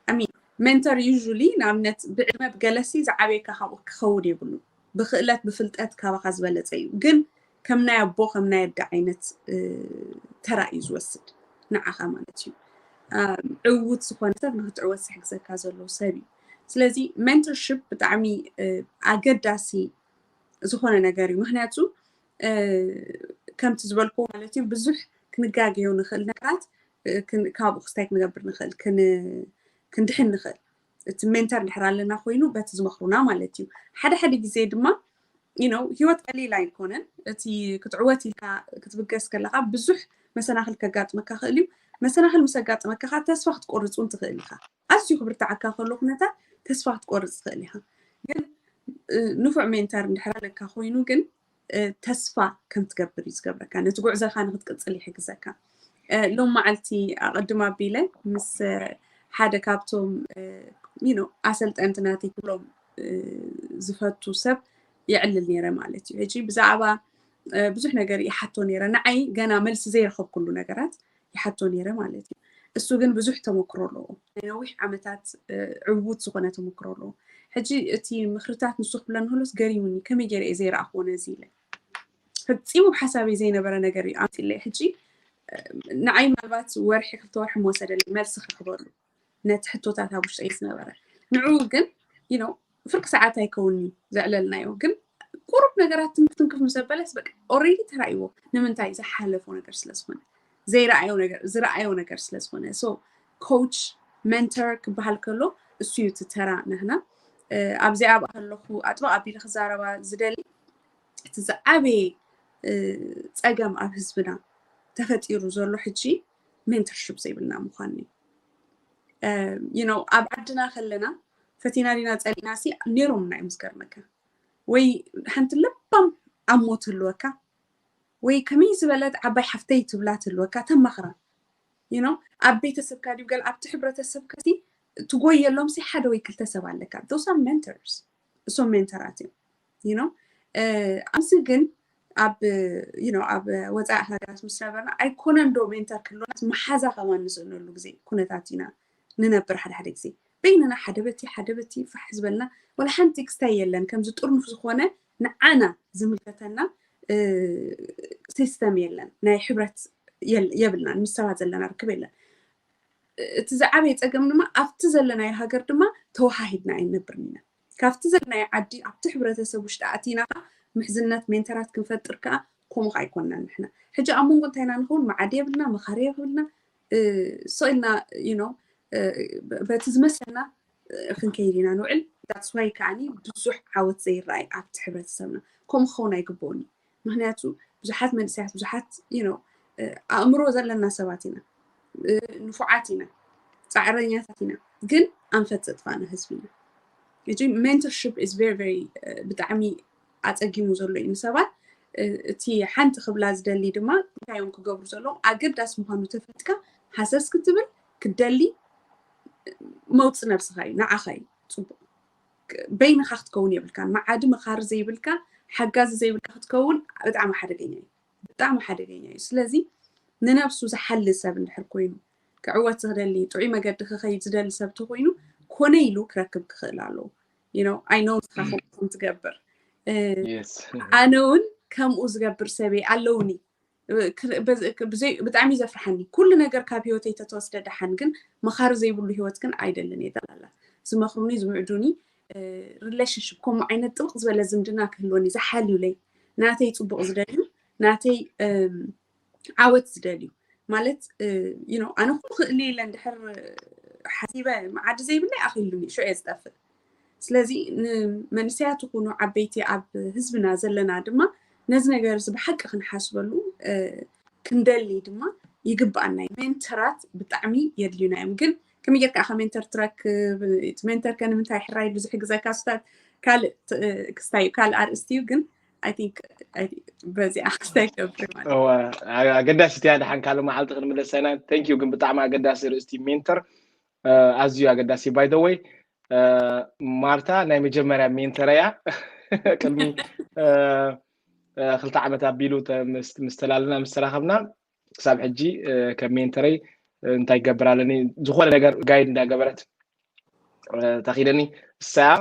I mean፣ መንተር ዩዥሊ ንኣብነት ብዕድመ ብገለሲ ዝዓበየካ ካብኡ ክኸውን የብሉ። ብክእለት ብፍልጠት ካባኻ ዝበለፀ እዩ፣ ግን ከም ናይ ኣቦ ከም ናይ ኣደ ዓይነት ተራ እዩ ዝወስድ ንዓኻ ማለት እዩ። ዕዉት ዝኾነ ሰብ ንክትዕወት ዝሕግዘካ ዘሎ ሰብ እዩ። ስለዚ መንተርሽፕ ብጣዕሚ ኣገዳሲ ዝኾነ ነገር እዩ። ምክንያቱ ከምቲ ዝበልኩ ማለት እዩ፣ ብዙሕ ክንጋገዮ ንኽእል ነገራት ካብኡ ክስታይ ክንገብር ንኽእል፣ ክንድሕን ንኽእል። እቲ ሜንተር እንድሕር ኣለና ኮይኑ በቲ ዝመኽሩና ማለት እዩ። ሓደ ሓደ ግዜ ድማ፣ you know፣ ህይወት ቀሊል ኣይኮነን። እቲ ክትዕወት ኢልካ ክትብገስ ከለካ ብዙሕ መሰናክል ከጋጥመካ ክእል እዩ። መሰናክል ምስ ኣጋጥመካ ከዓ ተስፋ ክትቆርፅ እውን ትኽእል ኢካ። ኣዝዩ ክብርትዓካ ከሎ ኩነታት ተስፋ ክትቆርፅ ትኽእል ኢካ። ግን ንፉዕ ሜንተር እንድሕር ኣለካ ኮይኑ ግን ተስፋ ከም ትገብር እዩ ዝገብረካ። ነቲ ጉዕዞካ ንክትቅፅል ይሕግዘካ። ሎም መዓልቲ ኣቐድም ኣቢለ ምስ ሓደ ካብቶም፣ you know፣ ኣሰልጠንቲ ናተይ ክብሎም ዝፈቱ ሰብ የዕልል ነይረ ማለት እዩ። ሕጂ ብዛዕባ ብዙሕ ነገር ይሓቶ ነይረ። ንዓይ ገና መልሲ ዘይረኸብኩሉ ነገራት ይሓቶ ነይረ ማለት እዩ። እሱ ግን ብዙሕ ተመክሮ ኣለዎ። ናይ ነዊሕ ዓመታት ዕዉት ዝኾነ ተመክሮ ኣለዎ። ሕጂ እቲ ምኽርታት ንሱ ክብለኒ ከሎስ ገሪሙኒ፣ ከመይ ገይረ እየ ዘይረኣኽዎ ነዚ ኢለ። ፈጺሙ ብሓሳበይ ዘይነበረ ነገር እዩ ኣምፂለይ። ሕጂ ንዓይ ምናልባት ወርሒ ክልተ ወርሒ ምወሰደለይ መልሲ ክረኽበሉ ነቲ ሕቶታት ኣብ ውሽጠይ ዝነበረ። ንዕኡ ግን፣ you know፣ ፍርቂ ሰዓት ኣይከውን እዩ ዘዕለልናዮ፣ ግን ቁሩብ ነገራት ትንክፍ ትንክፍ ምስ ኣበለስ በቃ ኦልሬዲ ተራእይዎ። ንምንታይ? ዝሓለፎ ነገር ስለ ዝኾነ፣ ዘይረኣዮ ነገር፣ ዝረኣዮ ነገር ስለ ዝኾነ። ሶ ኮች፣ መንተር ክበሃል ከሎ እሱ እዩ እቲ ተራ ናህና። ኣብዚኣ ኣብኣ ከለኹ ኣጥብቕ ኣቢለ ክዛረባ ዝደሊ እቲ ዝዓበየ ፀገም ኣብ ህዝብና ተፈጢሩ ዘሎ ሕጂ ሜንተርሽፕ ዘይብልና ምዃን እዩ። You know፣ ኣብ ዓድና ከለና ፈቲና ዲና ፀሊእና ሲ ነይሮምና እዮም ዝገርመካ። ወይ ሓንቲ ለባም ኣሞ ትህልወካ፣ ወይ ከመይ ዝበለት ዓባይ ሓፍተይ ትብላ ትህልወካ፣ ተማኽራ። You know፣ ኣብ ቤተሰብካ ድዩ ገለ ኣብቲ ሕብረተሰብካ ሲ ትጎየሎም ሲ ሓደ ወይ ክልተ ሰብ ኣለካ። Those are mentors። እሶም ሜንተራት እዮም። You know፣ ኣምሲ ግን ኣብ፣ you know፣ ኣብ ወፃኢ ሃገራት ምስ ነበርና ኣይኮነን ዶ ሜንተር ክህልወና፣ መሓዛ ከማን ንስእነሉ ግዜ ኩነታት ኢና ንነብር። ሓደ ሓደ ግዜ በይንና ሓደ በቲ ሓደ በቲ ፋሕ ዝበልና፣ ወላ ሓንቲ ክስታይ የለን። ከምዚ ጥርኑፍ ዝኾነ ንዓና ዝምልከተና ሲስተም የለን፣ ናይ ሕብረት የብልናን፣ ምስ ሰባት ዘለና ርክብ የለን። እቲ ዝዓበየ ፀገም ድማ ኣብቲ ዘለናዮ ሃገር ድማ ተወሃሂድና ኣይንነብርን ኢና። ካብቲ ዘለናዮ ዓዲ ኣብቲ ሕብረተሰብ ውሽጢ ኣቲና ምሕዝነት ሜንተራት ክንፈጥር ከዓ ከምኡ ከዓ ኣይኮንናን ንሕና። ሕጂ ኣብ መንጎ እንታይ ኢና ንኸውን? መዓዲ የብልና፣ መኻሪ የብልና፣ ስቕ ኢልና፣ you know፣ በቲ ዝመስለና ክንከይድ ኢና ንውዕል። That's why ከዓኒ ብዙሕ ዓወት ዘይረኣይ ኣብቲ ሕብረተሰብና። ከምኡ ክኸውን ኣይግብኦን እዩ። ምክንያቱ ብዙሓት መንእሰያት፣ ብዙሓት፣ you know፣ ኣእምሮ ዘለና ሰባት ኢና፣ ንፉዓት ኢና፣ ፃዕረኛታት ኢና፣ ግን ኣንፈት ዘጥፋእና ህዝቢ ኢና። ሕጂ ሜንተርሽፕ is very very ብጣዕሚ ኣፀጊሙ ዘሎ እዩ ንሰባት። እቲ ሓንቲ ክብላ ዝደሊ ድማ እንታይ እዮም ክገብሩ ዘለዎም? ኣገዳሲ ምዃኑ ተፈሊጥካ ሃሰስ ክትብል ክትደሊ መውፅ ነብስኻ እዩ፣ ንዓኻ እዩ ፅቡቕ። በይንኻ ክትከውን የብልካን። መዓዲ መኻሪ ዘይብልካ፣ ሓጋዚ ዘይብልካ ክትከውን ብጣዕሚ ሓደገኛ እዩ፣ ብጣዕሚ ሓደገኛ እዩ። ስለዚ ንነብሱ ዝሓሊ ሰብ እንድሕር ኮይኑ፣ ክዕወት ዝኽደሊ፣ ጥዑይ መገዲ ክኸይድ ዝደሊ ሰብ ተኮይኑ ኮነ ኢሉ ክረክብ ክኽእል ኣለዎ። You know፣ I know ንስኻ ከምኡ ከም ትገብር፣ ኣነ እውን ከምኡ ዝገብር ሰብ ኣለውኒ። ብጣዕሚ ዘፍርሓኒ ኩሉ ነገር ካብ ህይወተይ ተተወስደ ደሓን ግን መኻሪ ዘይብሉ ህይወት ግን ኣይደልን እየ ጠላላ ዝመኽሩኒ ዝምዕዱኒ relationship ከምኡ ዓይነት ጥብቕ ዝበለ ዝምድና ክህልወኒ ዝሓልዩለይ ናተይ ፅቡቕ ዝደልዩ ናተይ ዓወት ዝደልዩ ማለት ኣነ ኩሉ ክእል ኢለ እንድሕር ሓሲበ መዓዲ ዘይብለይ ኣኽሉኒ ሽዑ እየ ዝጠፍእ ስለዚ ንመንእሰያት ይኹኑ ዓበይቲ ኣብ ህዝብና ዘለና ድማ ነዚ ነገር እዚ ብሓቂ ክንሓስበሉ ክንደሊ ድማ ይግባኣና እዩ ሜንተራት ብጣዕሚ የድልዩና እዮም ግን ከመይ ጌርካ ኢኻ ሜንተር ትረክብ እቲ ሜንተር ከ ንምንታይ ሕራይ ብዙሕ ግዘ ካስታት ካልእ ክስታይ ካልእ ኣርእስቲ እዩ ግን በዚኣ ክስታይ ገብር ማለት ኣገዳሲት እያ ድሓን ካልእ መዓልቲ ክንምለሰና thank you ግን ብጣዕሚ ኣገዳሲ ርእስቲ ሜንተር ኣዝዩ ኣገዳሲ by the way ማርታ ናይ መጀመርያ ሜንተር እያ ቅድሚ ክልተ ዓመት ኣቢሉ ምስ ተላለና ምስ ተራኸብና ክሳብ ሕጂ ከም ሜንተረይ እንታይ ይገብር ኣለኒ ዝኾነ ነገር guide እንዳገበረት ተኺለኒ እሳያ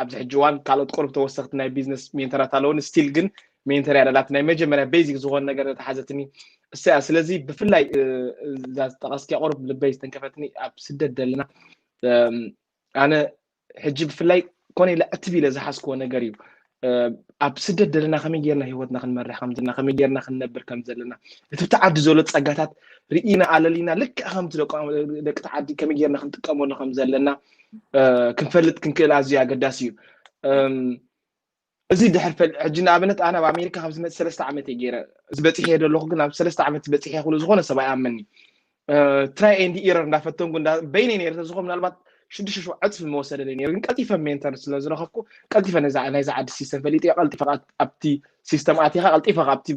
ኣብዚ ሕጂ እዋን ካልኦት ቁሩብ ተወሰኽቲ ናይ ቢዝነስ ሜንተራት ኣለውኒ still ግን ሜንተር ያደላት ናይ መጀመርያ basic ዝኾነ ነገር ተሓዘትኒ እሳያ ስለዚ ብፍላይ እዛ ጠቐስኪያ ቁሩብ ልበይ ዝተንከፈትኒ ኣብ ስደት ዘለና ኣነ ሕጂ ብፍላይ ኮነ ኢለ ዕትብ ኢለ ዝሓዝክዎ ነገር እዩ ኣብ ስደት ዘለና ከመይ ጌርና ህይወትና ክንመርሕ ከም ዘለና ከመይ ጌርና ክንነብር ከም ዘለና እቲ ብቲ ዓዲ ዘሎ ፀጋታት ርኢና ኣለሊና ልክዕ ከምቲ ደቂ ተዓዲ ከመይ ጌርና ክንጥቀመሉ ከም ዘለና ክንፈልጥ ክንክእል ኣዝዩ ኣገዳሲ እዩ እዚ ድሕር ፈል ሕጂ ንኣብነት ኣነ ኣብ ኣሜሪካ ካብ ዝመፅ ሰለስተ ዓመት እየ ገይረ እዚ በፂሐ ዘለኹ ግን ኣብ ሰለስተ ዓመት በፂሐ ክብሉ ዝኾነ ሰብ ኣይኣመኒ try and error እንዳፈተንኩ በይነይ ነይረ ተዝኾ ምናልባት ሽዱሽተ ሽዑ ዕፅፊ መወሰደለይ ነይሩ ግን ቀልጢፈ ሜንተር ስለ ዝረኸብኩ ቀልጢፈ ናይዚ ዓዲ ሲስተም ፈሊጠ ቀልጢፈ ኣብቲ ሲስተም ኣቲኻ ቀልጢፈ ኣብቲ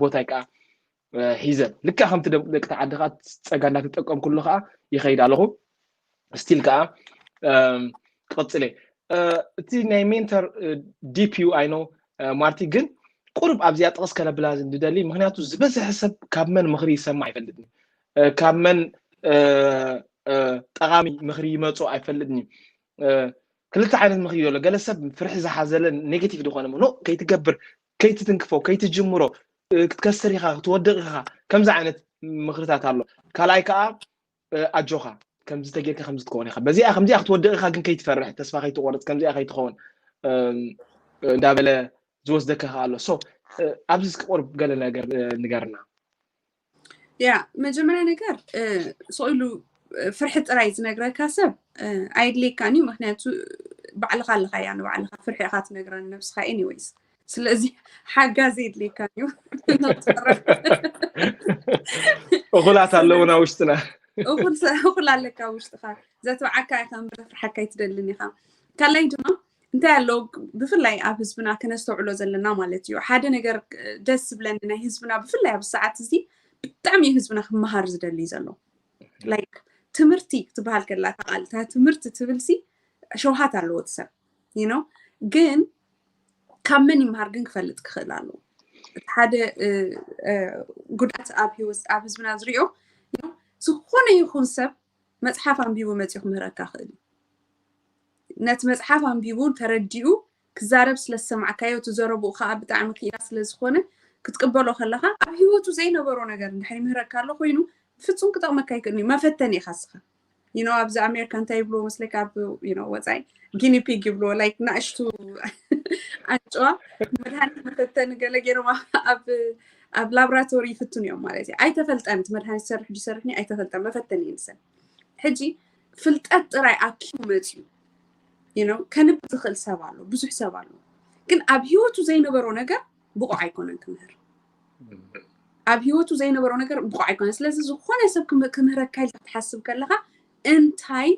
ቦታይ ከዓ ሒዘ ልክዕ ከምቲ ደቂ ተዓዲ ከዓ ፀጋ እንዳተጠቀምኩሉ ከዓ ይኸይድ ኣለኹ still ከዓ ክቐፅል እየ እቲ ናይ ሜንተር deep you I know ማርቲ ግን ቁሩብ ኣብዚኣ ጥቕስ ከነብላ ንደሊ ምክንያቱ ዝበዝሐ ሰብ ካብ መን ምኽሪ ይሰማዕ ኣይፈልጥን ካብ መን ጠቓሚ ምኽሪ ይመፁ ኣይፈልጥን ክልተ ዓይነት ምኽሪ ዘሎ ገለ ሰብ ፍርሒ ዝሓዘለ negative ዝኾነ ምኖ ከይትገብር ከይትትንክፎ ከይትጅምሮ ክትከስር ኢኻ ክትወድቕ ኢኻ ከምዚ ዓይነት ምኽርታት ኣሎ ካልኣይ ከዓ ኣጆኻ ከምዚ ተጌርካ ከምዚ ትኸውን ኢኻ በዚኣ ከምዚኣ ክትወድቕ ኢኻ ግን ከይትፈርሕ ተስፋ ከይትቆርፅ ከምዚኣ ከይትኸውን እንዳበለ ዝወስደካ ከ ኣሎ so ኣብዚ እስኪ ቁርብ ገለ ነገር ንገርና ያ መጀመርያ ነገር ስቕ ኢሉ ፍርሒ ጥራይ ዝነግረካ ሰብ ኣይድልየካን እዩ ምክንያቱ ባዕልካ ኣለካ እያ ንባዕልካ ፍርሒ ኢካ ትነግረን ነብስካ anyways ስለዚ ሓጋዚ የድልየካን እዩ እኹላት ኣለውና ውሽጥና እኹል ኣለካ ውሽጥካ ዘትብዓካ ኢካ እምበር ፍርሓካ ኣይትደልን ኢካ ካልኣይ ድማ እንታይ ኣሎ ብፍላይ ኣብ ህዝብና ክነስተውዕሎ ዘለና ማለት እዩ ሓደ ነገር ደስ ዝብለኒ ናይ ህዝብና ብፍላይ ኣብ ሰዓት እዚ ብጣዕሚ እዩ ህዝብና ክመሃር ዝደሊ ዘሎ like ትምህርቲ ትበሃል ከላ ቃል ትምህርቲ ትብልሲ ሸውሃት ኣለዎ ሰብ you know ግን ካብ መን ይመሃር ግን ክፈልጥ ክኽእል ኣለዎ እቲ ሓደ ጉድኣት ኣብ ህይወት ኣብ ህዝብና ዝሪኦ ዝኾነ ይኹን ሰብ መፅሓፍ ኣንቢቡ መፂኡ ክምህረካ ክእል እዩ ነቲ መፅሓፍ ኣንቢቡ ተረዲኡ ክዛረብ ስለ ዝሰማዕካዮ እቲ ዘረብኡ ከዓ ብጣዕሚ ክኢላ ስለ ዝኾነ ክትቅበሎ ከለካ ኣብ ህይወቱ ዘይነበሮ ነገር እንድሕር ይምህረካ ኣሎ ኮይኑ ፍፁም ክጠቕመካ ይክእል እዩ መፈተኒ ኢካ ስኻ you know ኣብዚ ኣሜሪካ እንታይ ይብልዎ መስለካ ኣብ you know ወፃኢ guinea pig ይብልዎ like ናእሽቱ ኣንጭዋ መድሃኒት መፈተኒ ገለ ገይሮም ኣብ ኣብ ላብራቶሪ ይፍትኑ እዮም ማለት እዩ ኣይተፈልጠን እቲ መድሃኒት ሰርሕ ድሰርሕኒ ኣይተፈልጠን መፈተኒ እዩ ንሰን ሕጂ ፍልጠት ጥራይ ኣኪቡ መፅዩ you know ከንብ ዝኽእል ሰብ ኣሎ ብዙሕ ሰብ ኣሎ ግን ኣብ ህይወቱ ዘይነበሮ ነገር ብቑዕ ኣይኮነን ክምህር ኣብ ህይወቱ ዘይነበሮ ነገር ብቑዕ ኣይኮነን ስለዚ ዝኾነ ሰብ ክምህረካ ኢልካ ትሓስብ ከለካ እንታይ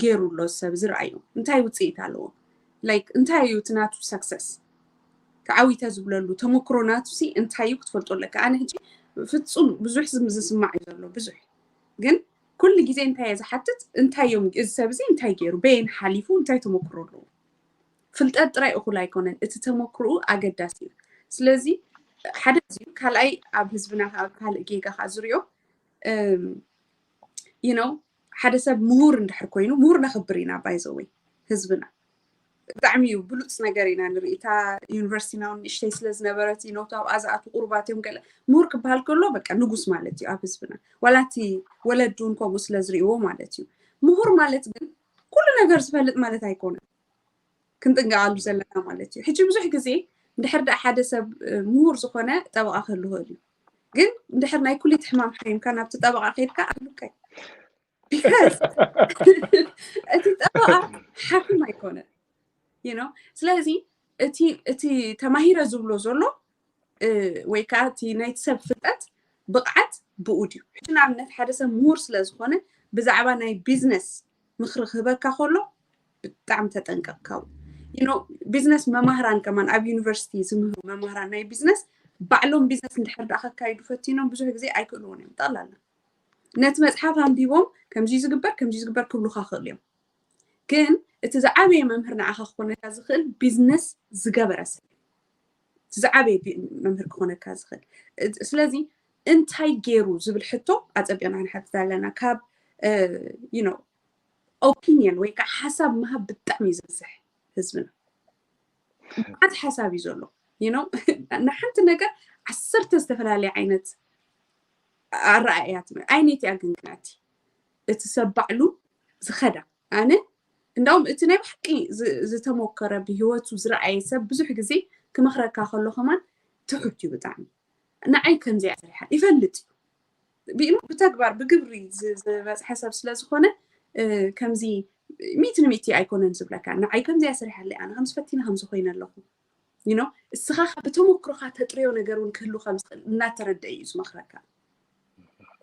ገይሩ ኣሎ ሰብ ዝረኣዩ እንታይ ውፅኢት ኣለዎ like እንታይ እዩ እቲ ናቱ success ተዓዊተ ዝብለሉ ተመክሮ ናቱ ሲ እንታይ እዩ ክትፈልጦ ኣለካ ኣነ ሕጂ ፍፁም ብዙሕ ዝስማዕ እዩ ዘሎ ብዙሕ ግን ኩሉ ግዜ እንታይ እየ ዝሓትት እንታይ እዮም እዚ ሰብ እዚ እንታይ ገይሩ በየን ሓሊፉ እንታይ ተመክሮ ኣለዎ ፍልጠት ጥራይ እኹል ኣይኮነን እቲ ተመክሮኡ ኣገዳሲ እዩ ስለዚ ሓደ እዚ ካልኣይ ኣብ ህዝብና ኣብ ካልእ ጌጋ ከዓ ዝሪኦ you know ሓደ ሰብ ምሁር እንድሕር ኮይኑ ምሁር ነኽብር ኢና by the way ህዝብና ብጣዕሚ እዩ ብሉፅ ነገር ኢና ንርኢ። እታ ዩኒቨርሲቲና እውን ንእሽተይ ስለ ዝነበረት እዩ ነውቱ ኣብኣ ዝኣትዉ ቁሩባት እዮም። ገለ ምሁር ክበሃል ከሎ በቃ ንጉስ ማለት እዩ ኣብ ህዝብና። ዋላ እቲ ወለዱ እውን ከምኡ ስለ ዝርእይዎ ማለት እዩ። ምሁር ማለት ግን ኩሉ ነገር ዝፈልጥ ማለት ኣይኮነን። ክንጥንቀቃሉ ዘለና ማለት እዩ። ሕጂ ብዙሕ ግዜ እንድሕር ደኣ ሓደ ሰብ ምሁር ዝኾነ ጠበቃ ክህሉ ይኽእል እዩ። ግን እንድሕር ናይ ኩሊት ሕማም ሓይምካ ናብቲ ጠበቃ ከይድካ ኣሉካይ because እቲ ጠበቃ ሓኪም ኣይኮነን። You know? ስለዚ እቲ ተማሂረ ዝብሎ ዘሎ ወይ ከዓ እቲ ናይቲ ሰብ ፍልጠት ብቕዓት ብኡ ድዩ? ሕጂ ንኣብነት ሓደ ሰብ ምሁር ስለ ዝኾነ ብዛዕባ ናይ ቢዝነስ ምኽሪ ክህበካ ከሎ ብጣዕሚ ተጠንቀቅካው። ቢዝነስ መማህራን ከማን ኣብ ዩኒቨርሲቲ ዝምህሩ መማህራን ናይ ቢዝነስ ባዕሎም ቢዝነስ እንድሕር ደኣ ከካይዱ ፈቲኖም ብዙሕ ግዜ ኣይክእልዎን እዮም። ጠቕላላ ነቲ መፅሓፍ ኣንቢቦም ከምዚ ዝግበር ከምዚ ዝግበር ክብሉካ ክእሉ እዮም። ግን እቲ ዝዓበየ መምህር ንዓኻ ክኾነካ ዝኽእል ቢዝነስ ዝገበረ ሰብ ዝዓበየ መምህር ክኾነካ ዝኽእል። ስለዚ እንታይ ገይሩ ዝብል ሕቶ ኣፀቢቕና ክንሓትት ኣለና። ካብ you know opinion ወይ ከዓ ሓሳብ ምሃብ ብጣዕሚ እዩ ዝበዝሕ ህዝብና። መዓት ሓሳብ እዩ ዘሎ። You know ንሓንቲ ነገር ዓሰርተ ዝተፈላለየ ዓይነት ኣረኣእያ ትመ ኣይነቲያ ግን ግናቲ እቲ ሰብ ባዕሉ ዝኸዳ ኣነ እንዳውም እቲ ናይ ብሓቂ ዝተሞከረ ብሂወቱ ዝረኣየ ሰብ ብዙሕ ግዜ ክመኽረካ ከሎ ከማን ትሑት እዩ ብጣዕሚ። ንዓይ ከምዚኣ ሰሪሓ ይፈልጥ እዩ ብኢሉ ብተግባር ብግብሪ ዝበፅሐ ሰብ ስለ ዝኾነ ከምዚ ሚእቲ ንሚእቲ ኣይኮነን ዝብለካ። ንዓይ ከምዚኣ ሰሪሓለይ ኣነ ከምዚ ፈቲነ ከምዚ ኮይነ ኣለኹ። You know እስኻ ብተሞክሮኻ ተጥርዮ ነገር እውን ክህሉ ከም ዝኽእል እናተረደ እዩ ዝመኽረካ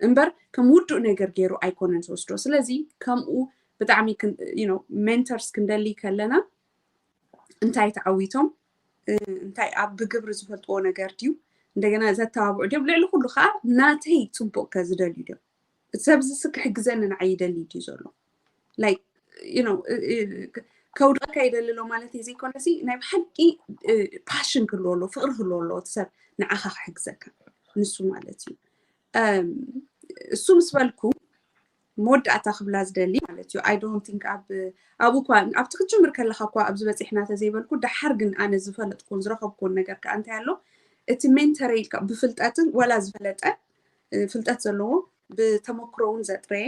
እምበር ከም ውዱእ ነገር ገይሩ ኣይኮነን ዝወስዶ። ስለዚ ከምኡ ብጣዕሚ ሜንተርስ ክንደሊ ከለና እንታይ ተዓዊቶም እንታይ ኣብ ብግብሪ ዝፈልጥዎ ነገር ድዩ እንደገና ዘተባብዑ ድዮም ልዕሊ ኩሉ ከዓ ናተይ ፅቡቅ ከ ዝደልዩ ድዮም እቲ ሰብ እዚ ክሕግዘኒ ንዓይ ይደሊ ድዩ ዘሎ like you know ከውድቀካ ይደሊ ኣሎ ማለት እዩ ዘይኮነሲ ናይ ብሓቂ ፓሽን ክህልዎ ኣለዎ ፍቅሪ ክህልዎ ኣለዎ እቲ ሰብ ንዓኻ ክሕግዘካ ንሱ ማለት እዩ እሱ ምስ በልኩ መወዳእታ ክብላ ዝደሊ ማለት እዩ I don't think ኣብ ኣብኡ እኳ ኣብቲ ክትጅምር ከለካ እኳ ኣብዚ በፂሕና ተዘይበልኩ ደሓር ግን ኣነ ዝፈለጥኩን ዝረኸብኩን ነገር ከዓ እንታይ ኣሎ እቲ ሜንተረይ ኢልካ ብፍልጠትን ዋላ ዝፈለጠ ፍልጠት ዘለዎ ብተመክሮ እውን ዘጥረየ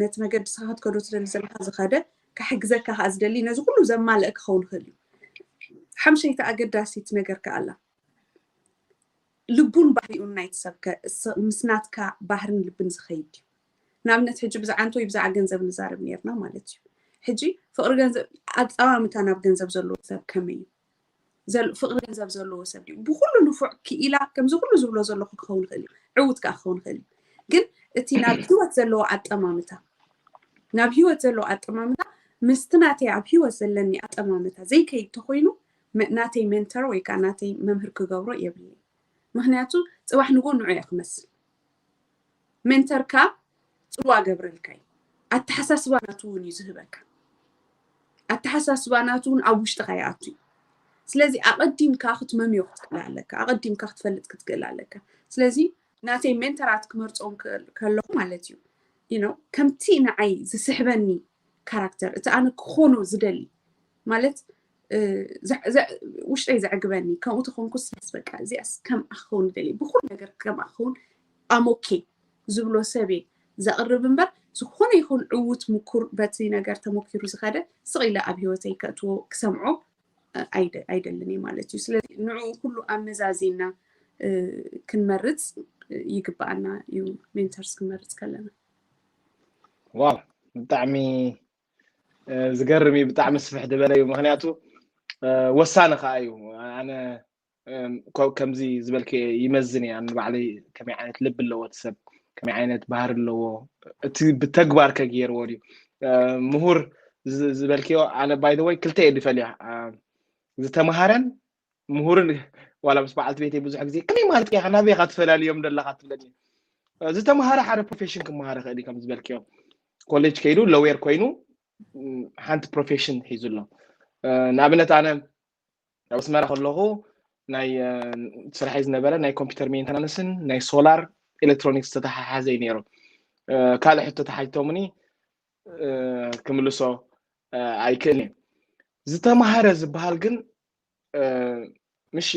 ነቲ መገዲ ስኻ ክትከዶ ትደሊ ዘለካ ዝኸደ ክሕግዘካ ከዓ ዝደሊ ነዚ ኩሉ ዘማልአ ክኸውን ይኽእል እዩ ሓምሸይቲ ኣገዳሲት ነገር ከዓ ኣላ ልቡን ባህሪኡን ናይቲ ሰብ ምስ ናትካ ባህርን ልብን ዝኸይድ እዩ ንኣብነት ሕጂ ብዛዕባ እንተ ወይ ብዛዕባ ገንዘብ ንዛረብ ነርና ማለት እዩ ሕጂ ፍቅሪ ገንዘብ ኣጠማምታ ናብ ገንዘብ ዘለዎ ሰብ ከመይ እዩ ፍቅሪ ገንዘብ ዘለዎ ሰብ ድዩ ብኩሉ ንፉዕ ክኢላ ከምዚ ኩሉ ዝብሎ ዘለኹ ክኸውን ይኽእል እዩ ዕውት ከዓ ክኸውን ይኽእል እዩ ግን እቲ ናብ ህይወት ዘለዎ ኣጠማምታ ናብ ህይወት ዘለዎ ኣጠማምታ ምስቲ ናተይ ኣብ ህይወት ዘለኒ ኣጠማምታ ዘይከይድ ተኮይኑ ናተይ ሜንተር ወይ ከዓ ናተይ መምህር ክገብሮ የብለይ ምክንያቱ ፅባሕ ንጎ ንዑ እየ ክመስል ሜንተርካ ፅዋ ገብረልካ እዩ ኣተሓሳስባ ናቱ እውን እዩ ዝህበካ ኣተሓሳስባ ናቱ እውን ኣብ ውሽጥካ ይኣቱ እዩ ስለዚ ኣቐዲምካ ክትመምዮ ክትክእል ኣለካ ኣቐዲምካ ክትፈልጥ ክትክእል ኣለካ ስለዚ ናተይ ሜንተራት ክመርፆም ከለኹ ማለት እዩ you know ከምቲ ንዓይ ዝስሕበኒ ካራክተር እቲ ኣነ ክኾኖ ዝደሊ ማለት ውሽጠይ ዘዕግበኒ ከምኡ ተኾንኩስ በቃ እዚኣስ ከምኣ ክኸውን ይደሊ ብኩሉ ነገር ከምኣ ክኸውን ኣሞኬ ዝብሎ ሰብየ ዘቕርብ እምበር ዝኾነ ይኹን ዕዉት ምኩር በቲ ነገር ተሞኪሩ ዝኸደ ስቕ ኢለ ኣብ ህይወተይ ከእትዎ ክሰምዖ ኣይደልን እየ ማለት እዩ ስለዚ ንዕኡ ኩሉ ኣመዛዚና ክንመርፅ ይግበኣና እዩ ሜንተርስ ክንመርፅ ከለና ዋው ብጣዕሚ ዝገርም እዩ ብጣዕሚ ስፍሕ ዝበለ እዩ ምክንያቱ ወሳኒ ከዓ እዩ ኣነ ከምዚ ዝበልክ ይመዝን እየ ንባዕለይ ከመይ ዓይነት ልቢ ኣለዎ እቲ ሰብ ከመይ ዓይነት ባህር ኣለዎ እቲ ብተግባር ከገይርዎ ድዩ ምሁር ዝበልክዮ ኣነ ባይ ወይ ክልተ እየ ዝፈልዮ ዝተምሃረን ምሁርን ዋላ ምስ በዓልቲ ቤተይ ብዙሕ ግዜ ከመይ ማለት ኢኻ ናበይ ኢኻ ትፈላልዮም ዘለኻ ትብለኒ ዝተምሃረ ሓደ ፕሮፌሽን ክመሃር ይኽእል ከም ዝበልክዮ ኮሌጅ ከይዱ ለዌር ኮይኑ ሓንቲ ፕሮፌሽን ሒዙ ኣሎ ንኣብነት ኣነ ኣብ ኣስመራ ከለኹ ናይ ስራሐይ ዝነበረ ናይ ኮምፒውተር ሜንተናንስን ናይ ሶላር ኤሌክትሮኒክስ ዝተተሓሓዘ እዩ ነይሩ ካልእ ሕቶ ተሓቲቶምኒ ክምልሶ ኣይክእልን እየ ዝተማሃረ ዝበሃል ግን ምሽ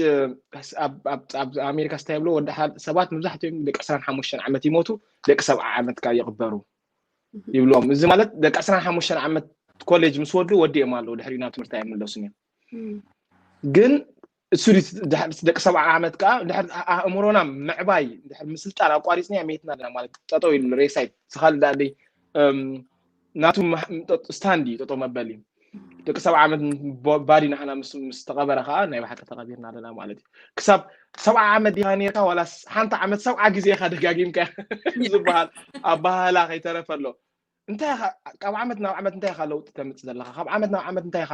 ኣብ ኣሜሪካ ስታይ ብሎ ወዲ ሰባት መብዛሕትኦም ደቂ ዕስራን ሓሙሽተን ዓመት ይሞቱ፣ ደቂ ሰብዓ ዓመት ካ ይቕበሩ ይብሎም። እዚ ማለት ደቂ ዕስራን ሓሙሽተን ዓመት ኮሌጅ ምስ ወዱ ወዲኦም ኣለዉ፣ ድሕሪ ናብ ትምህርቲ ኣይምለሱን እዮም። ግን እሱ ደቂ ሰብዓ ዓመት ከዓ ድሕር ኣእምሮና ምዕባይ ድሕር ምስልጣን ኣቋሪፅና ሜትና ኣለና ማለት ጠጠው ኢሉ ሬሳይ ዝካል ዳለይ ናቱ ስታንድ እዩ ጠጠው መበል እዩ። ደቂ ሰብዓ ዓመት ባዲ ናሕና ምስ ተቐበረ ከዓ ናይ ብሓቂ ተቐቢርና ኣለና ማለት እዩ። ክሳብ ሰብዓ ዓመት ዲኻ ነርካ ዋላ ሓንቲ ዓመት ሰብዓ ግዜ ኢኻ ደጋጊምካ ዝበሃል ኣባህላ ከይተረፈ ኣሎ። እንታይ ካብ ዓመት ናብ ዓመት እንታይ ኢኻ ለውጢ ተምፅእ ዘለካ? ካብ ዓመት ናብ ዓመት እንታይ ኢኻ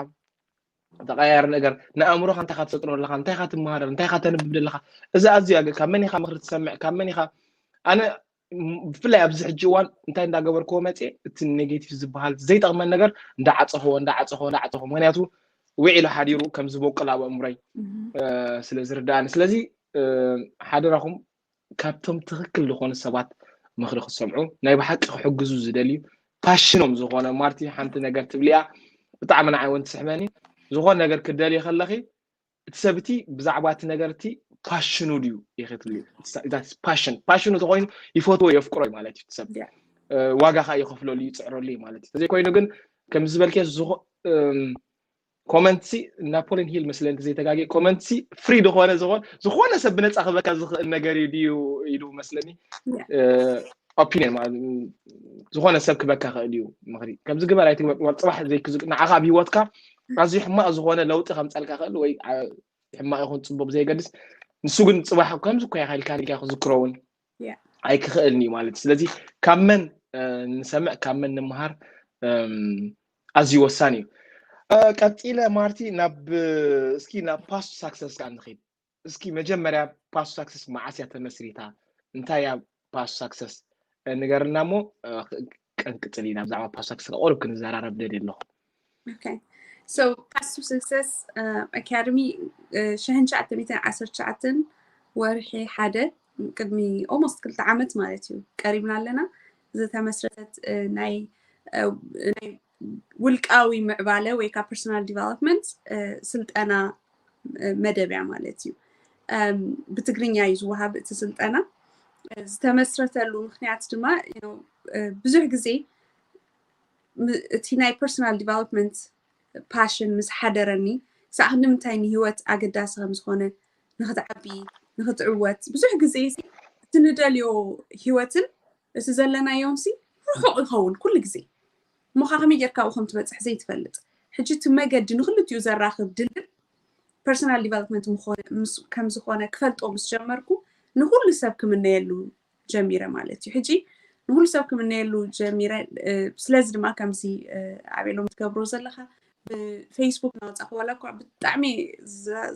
ተቀያየር ነገር ንኣእምሮካ እንታይ ኢኻ ትሰጥሮ ኣለካ? እንታይ ኢኻ ትመሃር? እንታይ ኢኻ ተንብብ ዘለካ? እዚ ኣዝዩ ኣገ ካብ መን ኢኻ ምክሪ ትሰምዕ? ካብ መን ኢኻ ኣነ ብፍላይ ኣብዚ ሕጂ እዋን እንታይ እንዳገበርክዎ መፅእ እቲ ኔጌቲቭ ዝበሃል ዘይጠቕመን ነገር እንዳዓፀኽዎ እንዳዓፀኽዎ እንዳዓፀኽዎ ምክንያቱ ውዒሉ ሓዲሩ ከም ዝበቁል ኣብ ኣእምሮይ ስለ ዝርዳእኒ ስለዚ ሓደራኹም ካብቶም ትክክል ዝኾኑ ሰባት ምክሪ ክሰምዑ ናይ ብሓቂ ክሕግዙ ዝደልዩ ፓሽኖም ዝኾነ ማርቲ ሓንቲ ነገር ትብልያ ብጣዕሚ ንዓይ እውን ትስሕበኒ ዝኾነ ነገር ክደልየ ከለኺ እቲ ሰብ እቲ ብዛዕባ እቲ ነገር እቲ ፓሽኑ ድዩ ኢኺ ትብሊ ፓሽን ፓሽኑ ተኮይኑ ይፈትዎ የፍቅሮ ማለት እዩ ሰብ ዋጋ ከዓ ይከፍለሉ ይፅዕረሉ እዩ ማለት እዩ ተዘይኮይኑ ግን ከም ዝበልከ ኮመንት ሲ ናፖሊን ሂል መስለኒ እንተዘይተጋጊ ኮመንት ሲ ፍሪ ዝኾነ ዝኾን ዝኾነ ሰብ ብነፃ ክበካ ዝኽእል ነገር እዩ ድዩ ኢሉ መስለኒ ኦፒኒየን ዝኾነ ሰብ ክበካ ክእል እዩ ምክሪ ከምዚ ግበር ኣይትግበር ጽባሕ ዘይክዝግ ንዓኻ ኣብ ሂወትካ ኣዝዩ ሕማቅ ዝኾነ ለውጢ ከምፀልካ ክእል ወይ ሕማቅ ይኹን ፅቡቅ ብዘይገድስ ንሱ ግን ፅባሕ ከምዚ እኮ ኢኻ ኢልካ ኢልካ ክዝክሮ እውን ኣይክኽእልን እዩ ማለት እዩ ስለዚ ካብ መን ንሰምዕ ካብ መን ንምሃር ኣዝዩ ወሳኒ እዩ ቀፂለ ማርቲ ናብ እስኪ ናብ ፓስት ሳክሰስ ከዓ ንኽድ እስኪ መጀመርያ ፓስት ሳክሰስ መዓስ እያ ተመስሪታ እንታይ እያ ፓስት ሳክሰስ ንገርና እሞ ቀንቅፅል ኢና ብዛዕባ ፓስት ሳክሰስ ቁሩብ ክንዘራረብ ደልየ ኣለኹ Okay. So Path to Success uh, Academy ሸሕን ትሽዓተ ሚእትን ዓሰርተ ትሽዓተን ወርሒ ሓደ ቅድሚ almost ክልተ ዓመት ማለት እዩ ቀሪብና ኣለና ዝተመስረተት ናይ ናይ ውልቃዊ ምዕባለ ወይ ካ personal development ስልጠና መደብ እያ ማለት እዩ ብትግርኛ እዩ ዝወሃብ እቲ ስልጠና ዝተመስረተሉ ምክንያት ድማ ብዙሕ ግዜ እቲ ናይ personal development passion ምስ ሓደረኒ ሳዕ ክንዲ ምንታይ ንሂወት ኣገዳሲ ከም ዝኾነ ንክትዓቢ ንክትዕወት ብዙሕ ግዜ እቲ ንደልዮ ሂወትን እቲ ዘለናዮም ሲ ርሑቕ ይኸውን ኩሉ ግዜ እሞ ከመይ ጌርካ ኣብኡ ከም ትበፅሕ ዘይትፈልጥ ሕጂ እቲ መገዲ ንክልቲኡ ዘራኽብ ድልድል personal development ከም ዝኾነ ክፈልጦ ምስ ጀመርኩ ንኩሉ ሰብ ክምነየሉ ጀሚረ ማለት እዩ ሕጂ ንኩሉ ሰብ ክምነየሉ ጀሚረ ስለዚ ድማ ከምዚ ኣቤሎም ትገብሮ ዘለካ ብፌስቡክ ናወፃ ክዋላ እኳ ብጣዕሚ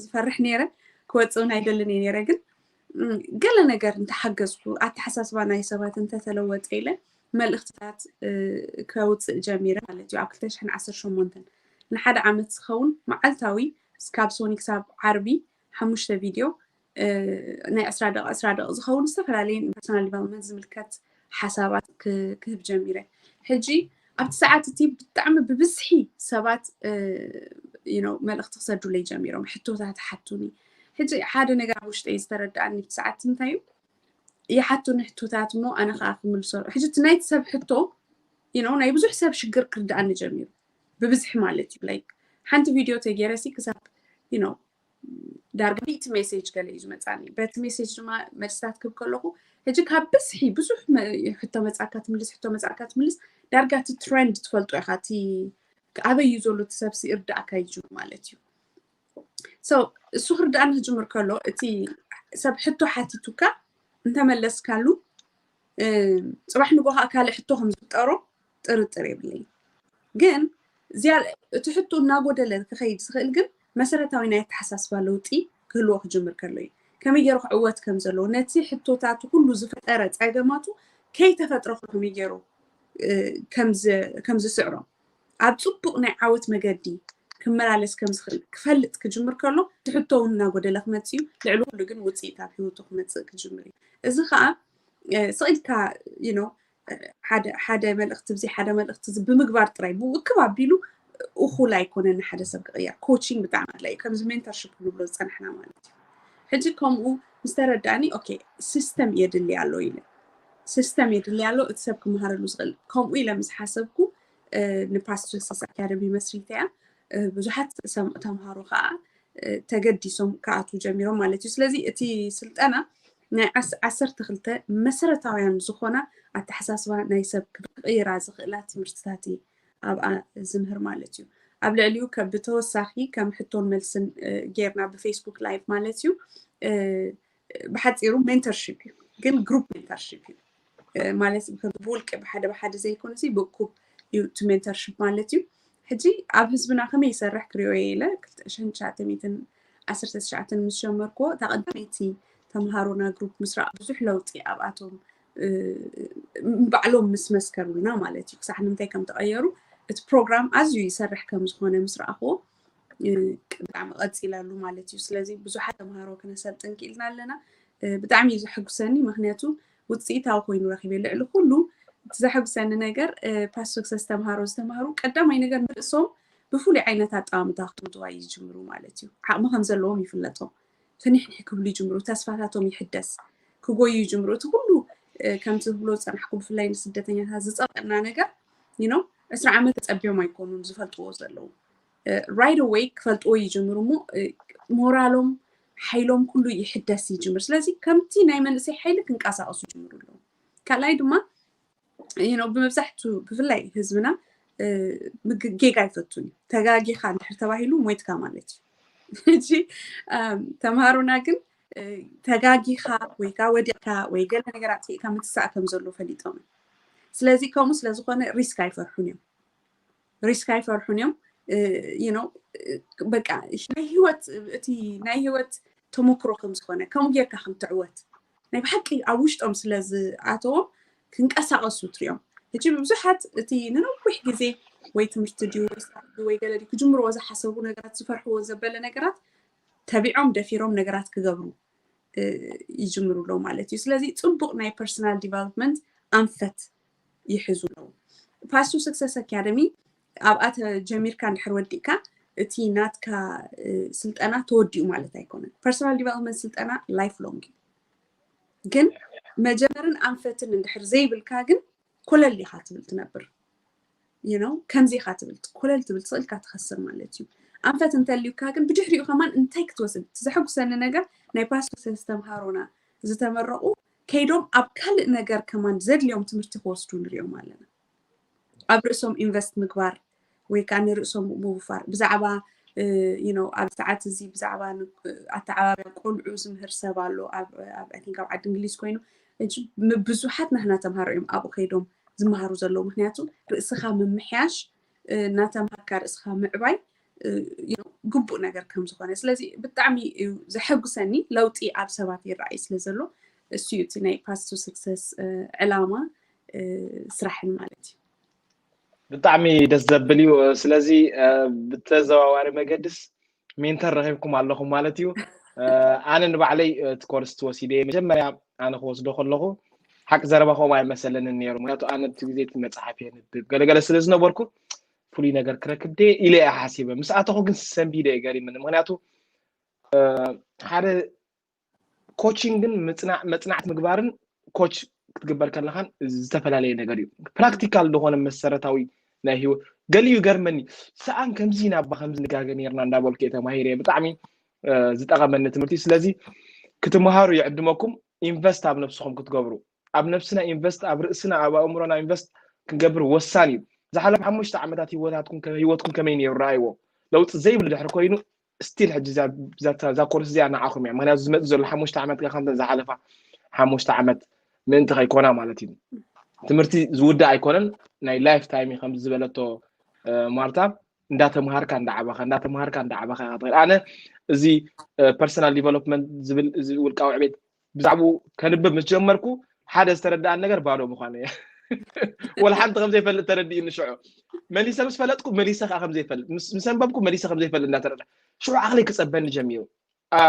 ዝፈርሕ ነይረ ክወፅእ ናይ ደልን እየ ነይረ ግን ገለ ነገር እንተሓገዝኩ ኣተሓሳስባ ናይ ሰባት እንተተለወጠ ኢለ መልእክትታት ከውፅእ ጀሚረ ማለት እዩ ኣብ ክልተ ሽሕን ዓሰርተ ሸሞንተን ንሓደ ዓመት ዝኸውን መዓልታዊ ካብ ሶኒ ክሳብ ዓርቢ ሓሙሽተ ቪድዮ ናይ ዕስራ ደቂ ዕስራ ደቂ ዝኸውን ዝተፈላለየ personal development ዝምልከት ሓሳባት ክህብ ጀሚረ ሕጂ ኣብቲ ሰዓት እቲ ብጣዕሚ ብብዝሒ ሰባት መልእክቲ ክሰዱለይ ጀሚሮም ሕቶታት ሓቱኒ ሕጂ ሓደ ነገር ኣብ ውሽጠይ ዝተረዳኣኒ ብቲ ሰዓት እንታይ እዩ ይሓቱኒ ሕቶታት እሞ ኣነ ከዓ ክምልሶ ሕጂ እቲ ናይቲ ሰብ ሕቶ ናይ ብዙሕ ሰብ ሽግር ክርዳኣኒ ጀሚሩ ብብዝሒ ማለት እዩ like ሓንቲ ቪድዮ ተገይረ ሲ ክሳብ ዳርጋ ሚእቲ ሜሴጅ ገለ እዩ ዝመፃኒ በቲ ሜሴጅ ድማ መልስታት ክብ ከለኩ ሕጂ ካብ ብዝሒ ብዙሕ ሕቶ መፃካ ትምልስ ሕቶ መፃካ ትምልስ ዳርጋ እቲ ትረንድ ትፈልጦ ኢካ እቲ ኣበይ እዩ ዘሎ እቲ ሰብሲ እርዳእካ ይጅምር ማለት እዩ so እሱ ክርዳእኒ ክጅምር ከሎ እቲ ሰብ ሕቶ ሓቲቱካ እንተመለስካሉ ፅባሕ ንጎ ከዓ ካልእ ሕቶ ከም ዝፍጠሮ ጥርጥር የብለይ ግን እቲ ሕቶ እናጎደለ ክኸይድ ዝኽእል ግን መሰረታዊ ናይ ኣተሓሳስባ ለውጢ ክህልዎ ክጅምር ከሎ እዩ ከመይ ገይሩ ክዕወት ከም ዘለዎ ነቲ ሕቶታቱ ኩሉ ዝፈጠረ ፀገማቱ ከይተፈጥረ ከመይ ገይሩ ከም ዝስዕሮ ኣብ ፅቡቅ ናይ ዓወት መገዲ ክመላለስ ከም ዝኽእል ክፈልጥ ክጅምር ከሎ ትሕቶ እውን እናጎደለ ክመፅእ እዩ ልዕሊ ኩሉ ግን ውፅኢት ኣብ ህይወቱ ክመፅእ ክጅምር እዩ እዚ ከዓ ስቕ ኢልካ ሓደ መልእክቲ ብዚ ሓደ መልእክቲ እዚ ብምግባር ጥራይ ብኡ እክብ ኣቢሉ እኹል ኣይኮነን ንሓደ ሰብ ክቕየር። ኮቺንግ ብጣዕሚ ኣድላይ እዩ፣ ከምዚ ሜንተርሽፕ ክንብሎ ዝፀናሕና ማለት እዩ። ሕጂ ከምኡ ምስ ተረዳእኒ፣ ኦኬ፣ ሲስተም የድሊ ኣሎ ኢለ፣ ሲስተም የድሊ ኣሎ እቲ ሰብ ክመሃረሉ ዝኽእል። ከምኡ ኢለ ምስ ሓሰብኩ፣ እ፣ ንፓስት ሰክሰስ ኣካደሚ መስሪተ እያ። እ፣ ብዙሓት ሰም-፣ ተምሃሮ ከዓ፣ እ፣ ተገዲሶም ክኣትዉ ጀሚሮም ማለት እዩ። ስለዚ እቲ ስልጠና ናይ ዓስ-፣ ዓሰርተ ክልተ መሰረታውያን ዝኾና ኣተሓሳስባ ናይ ሰብ ክቕይራ ዝኽእላ ትምህርትታት እዩ ኣብኣ ዝምህር ማለት እዩ። ኣብ ልዕሊኡ ከ-፣ ብተወሳኺ ከም ሕቶን መልስን፣ እ፣ ጌርና ብፌስቡክ ላይቭ ማለት እዩ። እ፣ ብሓፂሩ ሜንተርሺፕ እዩ፣ ግን ግሩፕ ሜንተርሺፕ እዩ። እ፣ ማለት ብውልቂ ብሓደ ብሓደ ዘይኮነ ሲ ብእኩብ እዩ እቲ ሜንተርሺፕ ማለት እዩ። ሕጂ ኣብ ህዝብና ከመይ ይሰርሕ ክሪኦ እየ ኢለ ክልተ ሽሕን ትሽዓተ ሚእትን ዓሰርተ ትሽዓተን ምስ ጀመርክዎ፣ እታ ቀዳመይቲ ተምሃሮና ግሩፕ ምስራቕ ብዙሕ ለውጢ ኣብኣቶም፣ እ፣ ባዕሎም ምስ መስከሩልና ማለት እዩ። ክሳዕ ንምንታይ ከም ተቐየሩ እቲ ፕሮግራም ኣዝዩ ይሰርሕ ከም ዝኾነ ምስ ረኣኽዎ፣ እ፣ ብጣዕሚ ቀፂለሉ ማለት እዩ። ስለዚ ብዙሓት ተምሃሮ ክነሰልጥን ክኢልና ኣለና። እ፣ ብጣዕሚ እዩ ዘሐጉሰኒ፣ ምኽንያቱ ውፅኢታዊ ኮይኑ ረኺበ። ልዕሊ ኩሉ እቲ ዘሐጉሰኒ ነገር፣ እ፣ ፓስት ሰክሰስ ተምሃሮ ዝተምሃሩ ቀዳማይ ነገር ንርእሶም ብፍሉይ ዓይነት ኣጠማምታ ክምድዋ ይጅምሩ ማለት እዩ። ዓቕሚ ከም ዘለዎም ይፍለጦም። ፍንሕንሕ ክብሉ ይጅምሩ፣ ተስፋታቶም ይሕደስ፣ ክጎዩ ይጅምሩ። እቲ ኩሉ፣ እ፣ ከምቲ ዝብሎ ዝጸናሕኩ ብፍላይ ንስደተኛታት ዝጸቕጠና ነገር፣ you know፣ ዕስራ ዓመት ተጸቢዮም ኣይኮኑን ዝፈልጥዎ ዘለዉ። እ፣ right away ክፈልጥዎ ይጅምሩ እሞ፣ እ፣ ሞራሎም፣ ሓይሎም ኩሉ ይሕደስ ይጅምር። ስለዚ ከምቲ ናይ መንእሰይ ሓይሊ ክንቀሳቐሱ ይጅምሩ ኣለዉ። ካልኣይ ድማ፣ you know፣ ብመብዛሕቱ ብፍላይ ህዝብና፣ እ፣ ምግ-፣ ጌጋ ኣይፈቱን እዩ። ተጋጊኻ እንድሕር ተባሂሉ ሞይትካ ማለት እዩ። ሕጂ፣ እም፣ ተምሃሮና ግን፣ እ፣ ተጋጊኻ ወይ ከዓ ወዲቕካ ወይ ገለ ነገር ኣጥፊእካ ምትሳእ ከም ዘሎ ፈሊጦም እዮም። ስለዚ ከምኡ ስለ ዝኾነ ሪስክ ኣይፈርሑን እዮም። ሪስክ ኣይፈርሑን እዮም። እ፣ you know፣ እ፣ በቃ ናይ ህይወት፣ እቲ ናይ ህይወት ተመክሮ ከም ዝኾነ፣ ከምኡ ጌርካ ከም ትዕወት ናይ ብሓቂ ኣብ ውሽጦም ስለ ዝኣተዎም ክንቀሳቐሱ ትሪኦም። ሕጂ ብዙሓት እቲ ንነዊሕ ግዜ ወይ ትምህርቲ ድዩ ወይ ስራሕ ድዩ ወይ ገለ ድዩ ክጅምርዎ ዝሓሰቡ ነገራት፣ ዝፈርሕዎ ዘበለ ነገራት ተቢዖም ደፊሮም ነገራት ክገብሩ፣ እ፣ ይጅምሩ ኣለዉ ማለት እዩ። ስለዚ ጽቡቕ ናይ ፐርሰናል ዲቨሎፕመንት ኣንፈት ይሕዙ ኣለዉ። ፓስት ቱ ሰክሰስ ኣካደሚ ኣብኣ ተጀሚርካ እንድሕር ወዲእካ እቲ ናትካ፣ እ፣ ስልጠና ተወዲኡ ማለት ኣይኮነን። ፐርሰናል ዲቨሎፕመንት ስልጠና ላይፍ ሎንግ እዩ። ግን መጀመርን ኣንፈትን እንድሕር ዘይብልካ ግን ኮለል ኢኻ ትብል ትነብር። You know፣ ከምዚ ኢኻ ትብል፣ ኮለል ትብል ትኽእል ኢኻ ትኸስር ማለት እዩ። ኣንፈት እንተልዩካ ግን ብድሕሪኡ ከማን እንታይ ክትወስድ? እቲ ዘሐጉሰኒ ነገር ናይ ፓስት ሰክሰስ ተምሃሮና ዝተመረቑ ከይዶም ኣብ ካልእ ነገር ከማን ዘድልዮም ትምህርቲ ክወስዱ ንሪኦም ኣለና። ኣብ ርእሶም ኢንቨስት ምግባር ወይ ከዓ ንርእሶም ምውፋር ብዛዕባ፣ እ፣ you know፣ ኣብ ሰዓት እዚ ብዛዕባ ን-፣ ኣተዓባብያ ቆልዑ ዝምህር ሰብ ኣሎ ኣብ፣ ኣብ፣ I think፣ ኣብ ዓዲ እንግሊዝ ኮይኑ። ሕጂ ም-፣ ብዙሓት ናህና ተምሃሮ እዮም ኣብኡ ከይዶም ዝመሃሩ ዘለዉ። ምክንያቱ ርእስኻ ምምሕያሽ፣ እ፣ እናተምሃርካ ርእስኻ ምዕባይ፣ እ፣ you know፣ ግቡእ ነገር ከም ዝኾነ። ስለዚ ብጣዕሚ እዩ ዘሐጉሰኒ፣ ለውጢ ኣብ ሰባት ይረኣይ ስለ ዘሎ፣ እሱ እዩ እቲ ናይ ፓስት ቱ ሰክሰስ፣ እ፣ ዕላማ፣ እ፣ ስራሕን ማለት እዩ። ብጣዕሚ ደስ ዘብል እዩ። ስለዚ፣ እ፣ ብተዘዋዋሪ መገድስ ሜንተር ረኺብኩም ኣለኹም ማለት እዩ። እ፣ ኣነ ንባዕለይ፣ እ፣ እቲ ኮርስ ወሲደ መጀመርያ ኣነ ክወስዶ ከለኹ ሓቂ ዘረባ ከምኡ ኣይመሰለንን ነይሩ። ምክንያቱ ኣነ እቲ ግዜ እቲ መጽሓፍ የንብብ ገለገለ ስለ ዝነበርኩ ፍሉይ ነገር ክረክብ ድየ ኢለ እየ ሓሲበ። ምስ ኣተኹ ግን ሰንቢደ እየ ገሪምኒ። ምክንያቱ፣ እ፣ ሓደ ኮቺንግን ምጽና-፣ መጽናዕቲ ምግባርን ኮች ክትግበር ከለኻን ዝተፈላለየ ነገር እዩ። ፕራክቲካል ዝኾነ መሰረታዊ ናይ ህይወት ገሊኡ ይገርመኒ። ሰኣን ከምዚ ኢና እባ ከምዚ ንጋገ ነይርና እንዳበልኩ እየ ተማሂረ። ብጣዕሚ፣ እ፣ ዝጠቐመኒ ትምህርቲ። ስለዚ ክትመሃሩ ይዕድመኩም። ኢንቨስት ኣብ ነብስኹም ክትገብሩ፣ ኣብ ነብስና ኢንቨስት፣ ኣብ ርእስና፣ ኣብ ኣእምሮና ኢንቨስት ክንገብር ወሳኒ እዩ። ዝሓለፉ ሓሙሽተ ዓመታት ህይወታትኩም ከ-፣ ህይወትኩም ከመይ ነይሩ? ረኣይዎ። ለውጢ ዘይብሉ ድሕሪ ኮይኑ ስቲል ሕጂ እዛ፣ እዛ፣ እዛ ኮርስ እዚኣ ንዓኹም እያ። ምክንያቱ ዝመጽእ ዘሎ ሓሙሽተ ዓመት ከ ከምተን ዝሓለፋ ሓሙሽተ ዓመት ምእንቲ ከይኮና ማለት እዩ። ትምህርቲ ዝውዳእ ኣይኮነን፣ ናይ ላይፍ ታይም እዩ። ከምዚ ዝበለቶ፣ እ፣ ማርታ፣ እንዳተምሃርካ እንዳዓባኻ፣ እንዳተምሃርካ እንዳዓባኻ ኢኻ ትኸይድ። ኣነ እዚ፣ እ፣ ፐርሰናል ዲቨሎፕመንት ዝብል እዚ ውልቃዊ ዕቤት ብዛዕባኡ ከንብብ ምስ ጀመርኩ ሓደ ዝተረዳእን ነገር ባዶ ምዃኑ እየ። ወላ ሓንቲ ከም ዘይፈልጥ ተረዲእኒ ሽዑ። መሊሰ ምስ ፈለጥኩ መሊሰ ከዓ ከም ዘይፈልጥ፣ ምስ፣ ምስ ኣንበብኩ መሊሰ ከም ዘይፈልጥ እንዳተረዳ ሽዑ ዓቕለይ ክጸበኒ ጀሚሩ። አ፣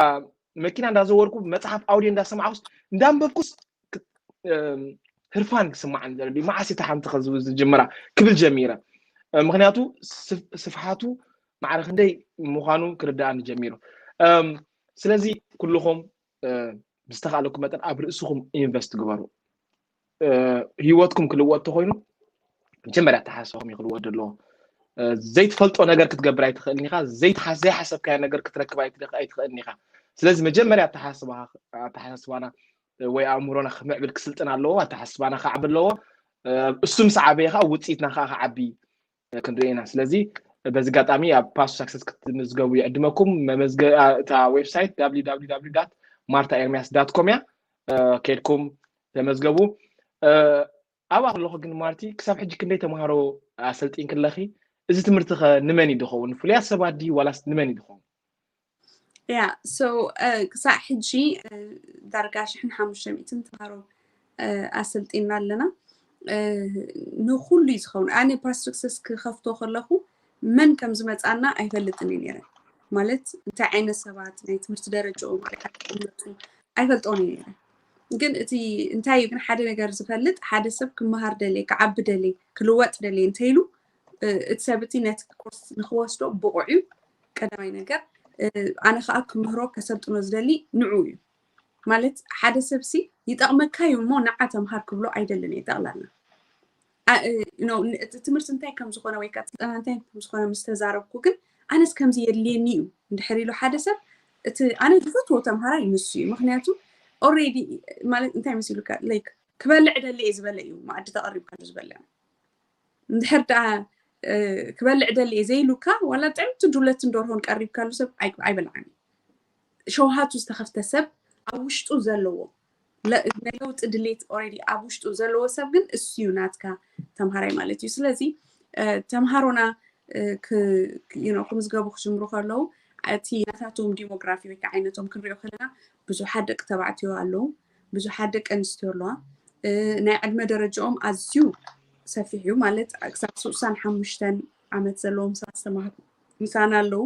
መኪና እንዳዘወርኩ መጽሓፍ ኣውድዮ እንዳሰማዕኩስ እንዳንበብኩስ ክ-፣ እም፣ ህርፋን ክስማዓኒ ጀመረ። መዓስ እታ ሓንቲ ከ ዝብ-፣ ዝጅምራ ክብል ጀሚረ። ምክንያቱ ስፍሓቱ ማዕረ ክንደይ ምዃኑ ክርዳኣኒ ጀሚሩ። ስለዚ ኩልኹም ብዝተኻለኩም መጠን ኣብ ርእስኹም ኢንቨስት ግበሩ። ህይወትኩም ክልወጥ ተኮይኑ መጀመርያ ኣተሓሳስባኹም እዩ ክልወጥ ዘለዎ። ዘይትፈልጦ ነገር ክትገብር ኣይትኽእልን ኢኻ። ዘይሓሰብካዮ ነገር ክትረክብ ኣይትኽእልን ኢኻ። ስለዚ መጀመርያ ኣተሓሳስባና ወይ ኣእምሮና ክምዕብል ክስልጥን ኣለዎ። ኣተሓሳስባና ክዓቢ ኣለዎ። እሱ ምስ ዓበየ ከዓ ውፅኢትና ከዓ ክዓቢ ክንርኢ ኢና። ስለዚ በዚ ኣጋጣሚ ኣብ ፓስት ሳክሰስ ክትምዝገቡ ይዕድመኩም። መመዝገ እታ ዌብሳይት www ማርታ ኤርሚያስ ዳት ኮም እያ። ከድኩም ተመዝገቡ። ኣብኣ ከለኹ ግን ማርቲ ክሳብ ሕጂ ክንደይ ተምሃሮ ኣሰልጢንኪ ኣለኺ? እዚ ትምህርቲ ከ ንመን እዩ ዝኸውን? ፍሉያት ሰባት ድዩ ዋላስ ንመን እዩ ዝኸውን? ያ so ክሳዕ ሕጂ ዳርጋ ሽሕን ሓሙሽተ ሚእትን ተምሃሮ ኣሰልጢና ኣለና። ንኩሉ እዩ ዝኸውን። ኣነ ፓስት ሳክሰስ ክኸፍቶ ከለኹ መን ከም ዝመፃና ኣይፈልጥን እዩ ነይረ። ማለት እንታይ ዓይነት ሰባት ናይ ትምህርቲ ደረጃኦም ኣይፈልጦን እዩ ነይረ። ግን እቲ እንታይ እዩ ግን ሓደ ነገር ዝፈልጥ ሓደ ሰብ ክመሃር ደልየ ክዓቢ ደልየ ክልወጥ ደልየ እንተኢሉ እቲ ሰብ እቲ ነቲ ኮርስ ንክወስዶ ብቑዕ እዩ። ቀዳማይ ነገር ኣነ ከዓ ክምህሮ ከሰልጥኖ ዝደሊ ንዑ እዩ። ማለት ሓደ ሰብሲ ይጠቕመካ እዩ እሞ ንዓ ተምሃር ክብሎ ኣይደልን እየ። ጠቕላላ እቲ ትምህርቲ እንታይ ከም ዝኾነ ወይ ከዓ ስልጠና እንታይ ከም ዝኾነ ምስ ተዛረብኩ ግን ኣነስ ከምዚ የድልየኒ እዩ እንድሕር ኢሉ ሓደ ሰብ እቲ ኣነ ዝፈትዎ ተምሃራይ ንሱ እዩ። ምክንያቱ already ማለት እንታይ መሲሉካ like ክበልዕ ደሊ እየ ዝበለ እዩ መኣዲ ተቐሪብካሉ ዝበለ። እንድሕር ደኣ ክበልዕ ደሊ እየ ዘይሉካ ዋላ ጥዕምቲ ዱለትን ደርሆን ቀሪብካሉ ሰብ ኣይበልዓን። ሸውሃቱ ዝተኸፍተ ሰብ ኣብ ውሽጡ ዘለዎ ናይ ለውጢ ድሌት already ኣብ ውሽጡ ዘለዎ ሰብ ግን እሱ እዩ ናትካ ተምሃራይ ማለት እዩ። ስለዚ ተምሃሮና ክምዝገቡ ክጅምሩ ከለዉ እቲ ናታቶም ዲሞግራፊ ወይ ከዓ ዓይነቶም ክንሪኦ ከለና ብዙሓት ደቂ ተባዕትዮ ኣለዉ፣ ብዙሓት ደቂ ኣንስትዮ ኣለዋ። ናይ ዕድመ ደረጃኦም ኣዝዩ ሰፊሕ እዩ ማለት ክሳብ ስሳን ሓሙሽተን ዓመት ዘለዎም ሰባት ዝተማህሩ ምሳና ኣለዉ።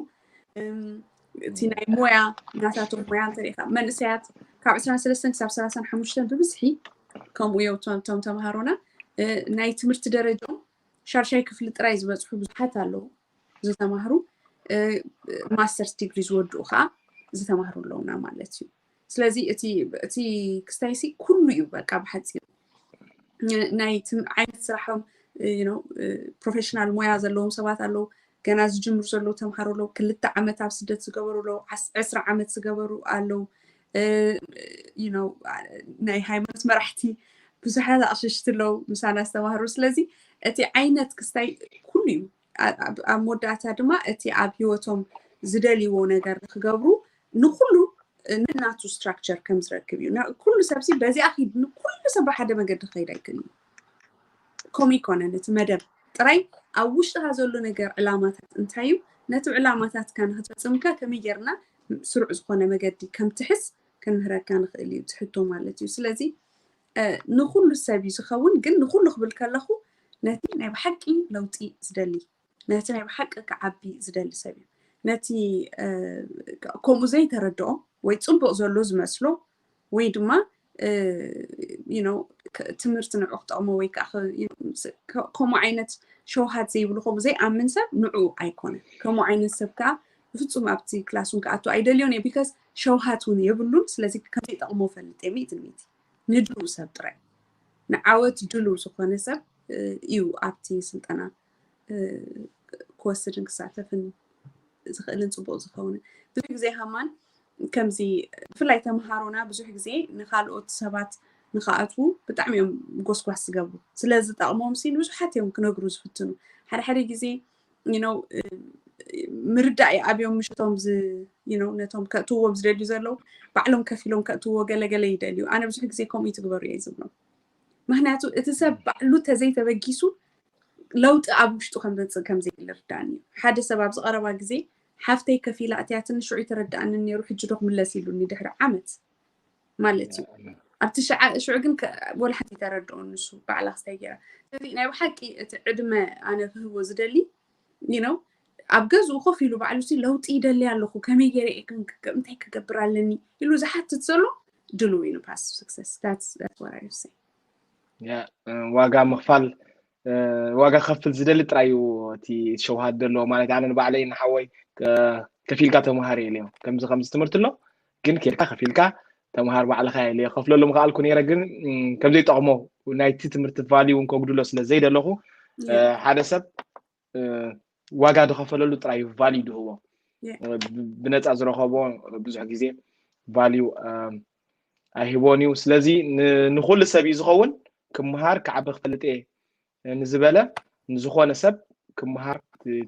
እቲ ናይ ሞያ ናታቶም ሞያ እንተሪኢካ መንእሰያት ካብ ዕስራን ሰለስተን ክሳብ ሰላሳን ሓሙሽተን ብብዝሒ ከምኡ እዮም እቶም ተምሃሮና ናይ ትምህርቲ ደረጃኦም ሻድሻይ ክፍሊ ጥራይ ዝበፅሑ ብዙሓት ኣለዉ ዝተማህሩ። ማስተርስ ዲግሪ ዝወድኡ ከዓ ዝተማህሩ ኣለውና ማለት እዩ። ስለዚ እቲ ክስታይ ሲ ኩሉ እዩ በቃ ብሓፂሩ ናይ ዓይነት ስራሖም ፕሮፌሽናል ሞያ ዘለዎም ሰባት ኣለዉ። ገና ዝጅምሩ ዘለዉ ተምሃሮ ኣለዉ። ክልተ ዓመት ኣብ ስደት ዝገበሩ ኣለዉ። ዕስራ ዓመት ዝገበሩ ኣለዉ። ናይ ሃይማኖት መራሕቲ ብዙሓት ኣቕሽሽቲ ኣለዉ ምሳና ዝተማህሩ። ስለዚ እቲ ዓይነት ክስታይ ኩሉ እዩ። ኣብ መወዳእታ ድማ እቲ ኣብ ህይወቶም ዝደልይዎ ነገር ንክገብሩ ንኩሉ ነናቱ ስትራክቸር ከም ዝረክብ እዩ። ኩሉ ሰብሲ በዚኣ ኪድ ንኩሉ ሰብ ብሓደ መገዲ ክኸይድ ኣይክእል እዩ። ከምኡ ይኮነን እቲ መደብ ጥራይ ኣብ ውሽጥካ ዘሎ ነገር ዕላማታት እንታይ እዩ? ነቲ ዕላማታትካ ንክትፈፅምካ ከመይ ጌርና ስሩዕ ዝኮነ መገዲ ከም ትሕዝ ክንምህረካ ንክእል እዩ ትሕቶ ማለት እዩ። ስለዚ ንኩሉ ሰብ እዩ ዝኸውን፣ ግን ንኩሉ ክብል ከለኹ ነቲ ናይ ብሓቂ ለውጢ ዝደሊ ነቲ ናይ ብሓቂ ክዓቢ ዝደሊ ሰብ እዩ። ነቲ ከምኡ ዘይተረድኦ ወይ ፅቡቅ ዘሎ ዝመስሎ ወይ ድማ ትምህርቲ ንዑ ክጠቕሞ ወይ ከዓ ከምኡ ዓይነት ሸውሃት ዘይብሉ ከምኡ ዘይኣምን ሰብ ንዑ ኣይኮነን። ከምኡ ዓይነት ሰብ ከዓ ብፍፁም ኣብቲ ክላስን ክኣቱ ኣይደልዮን እየ። ቢካዝ ሸውሃት እውን የብሉን። ስለዚ ከምዘይጠቕሞ ፈልጥ እየ ሚእቲ ሚእቲ። ንድሉ ሰብ ጥራይ ንዓወት ድሉ ዝኾነ ሰብ እዩ ኣብቲ ስልጠና ክወስድን ክሳተፍን ዝኽእልን ፅቡቅ ዝኸውን። ብዙሕ ግዜ ሃማን ከምዚ ብፍላይ ተምሃሮና ብዙሕ ግዜ ንካልኦት ሰባት ንክኣትዉ ብጣዕሚ እዮም ጎስጓስ ዝገብሩ። ስለዝጠቕሞም ሲ ንብዙሓት እዮም ክነግሩ ዝፍትኑ። ሓደ ሓደ ግዜ you know ምርዳእ ይኣብዮም ምሽቶም ነቶም ከእትውዎም ዝደልዩ ዘለዉ ባዕሎም ከፊሎም ከእትውዎ ገለገለ ይደልዩ። ኣነ ብዙሕ ግዜ ከምኡ ይትግበሩ እየ ዝብሎም። ምክንያቱ እቲ ሰብ ባዕሉ ተዘይተበጊሱ ለውጢ ኣብ ውሽጡ ከምዘምፅእ ከምዘይርዳእኒ እዩ። ሓደ ሰብ ኣብዚ ቀረባ ግዜ ሓፍተይ ከፊላ እትያትኒ ሽዑ ይተረዳእኒ ነይሩ ሕጂ ዶ ክምለስ ኢሉኒ ድሕሪ ዓመት ማለት እዩ። ኣብቲ ሽዑ ግን ወላ ሓንቲ ይተረድኦ ንሱ ባዕላ ክስታይ ገይራ። ስለዚ ናይ ብሓቂ እቲ ዕድመ ኣነ ክህቦ ዝደሊ you know ኣብ ገዝኡ ኮፍ ኢሉ ባዕሉ ሲ ለውጢ ይደሊ ኣለኹ ከመይ ገይረ እንታይ ክገብር ኣለኒ ኢሉ ዝሓትት ዘሎ ድልው እዩ ንፓስት ሱክሰስ። ዋጋ ምኽፋል ዋጋ ክኸፍል ዝደሊ ጥራይ እዩ እቲ ሸውሃት ዘለዎ። ማለት ኣነ ንባዕለይ ንሓወይ ከፊልካ ተምሃር የልዮ። ከምዚ ከምዚ ትምህርቲ ኣሎ፣ ግን ኬድካ ከፊልካ ተምሃር ባዕልኻ የልዮ። ከፍለሉ ምኽኣልኩ ነይረ፣ ግን ከምዘይጠቕሞ፣ ናይቲ ትምህርቲ ቫልዩ እውን ከጉድሎ ስለ ዘይደለኹ ሓደ ሰብ ዋጋ ዝኸፈለሉ ጥራይ ቫልዩ ድህቦ። ብነፃ ዝረኸቦ ብዙሕ ግዜ ቫልዩ ኣይህቦን እዩ። ስለዚ ንኩሉ ሰብ እዩ ዝኸውን። ክምሃር ክዓቢ ክፈልጥ እየ ንዝበለ፣ ንዝኾነ ሰብ ክምሃር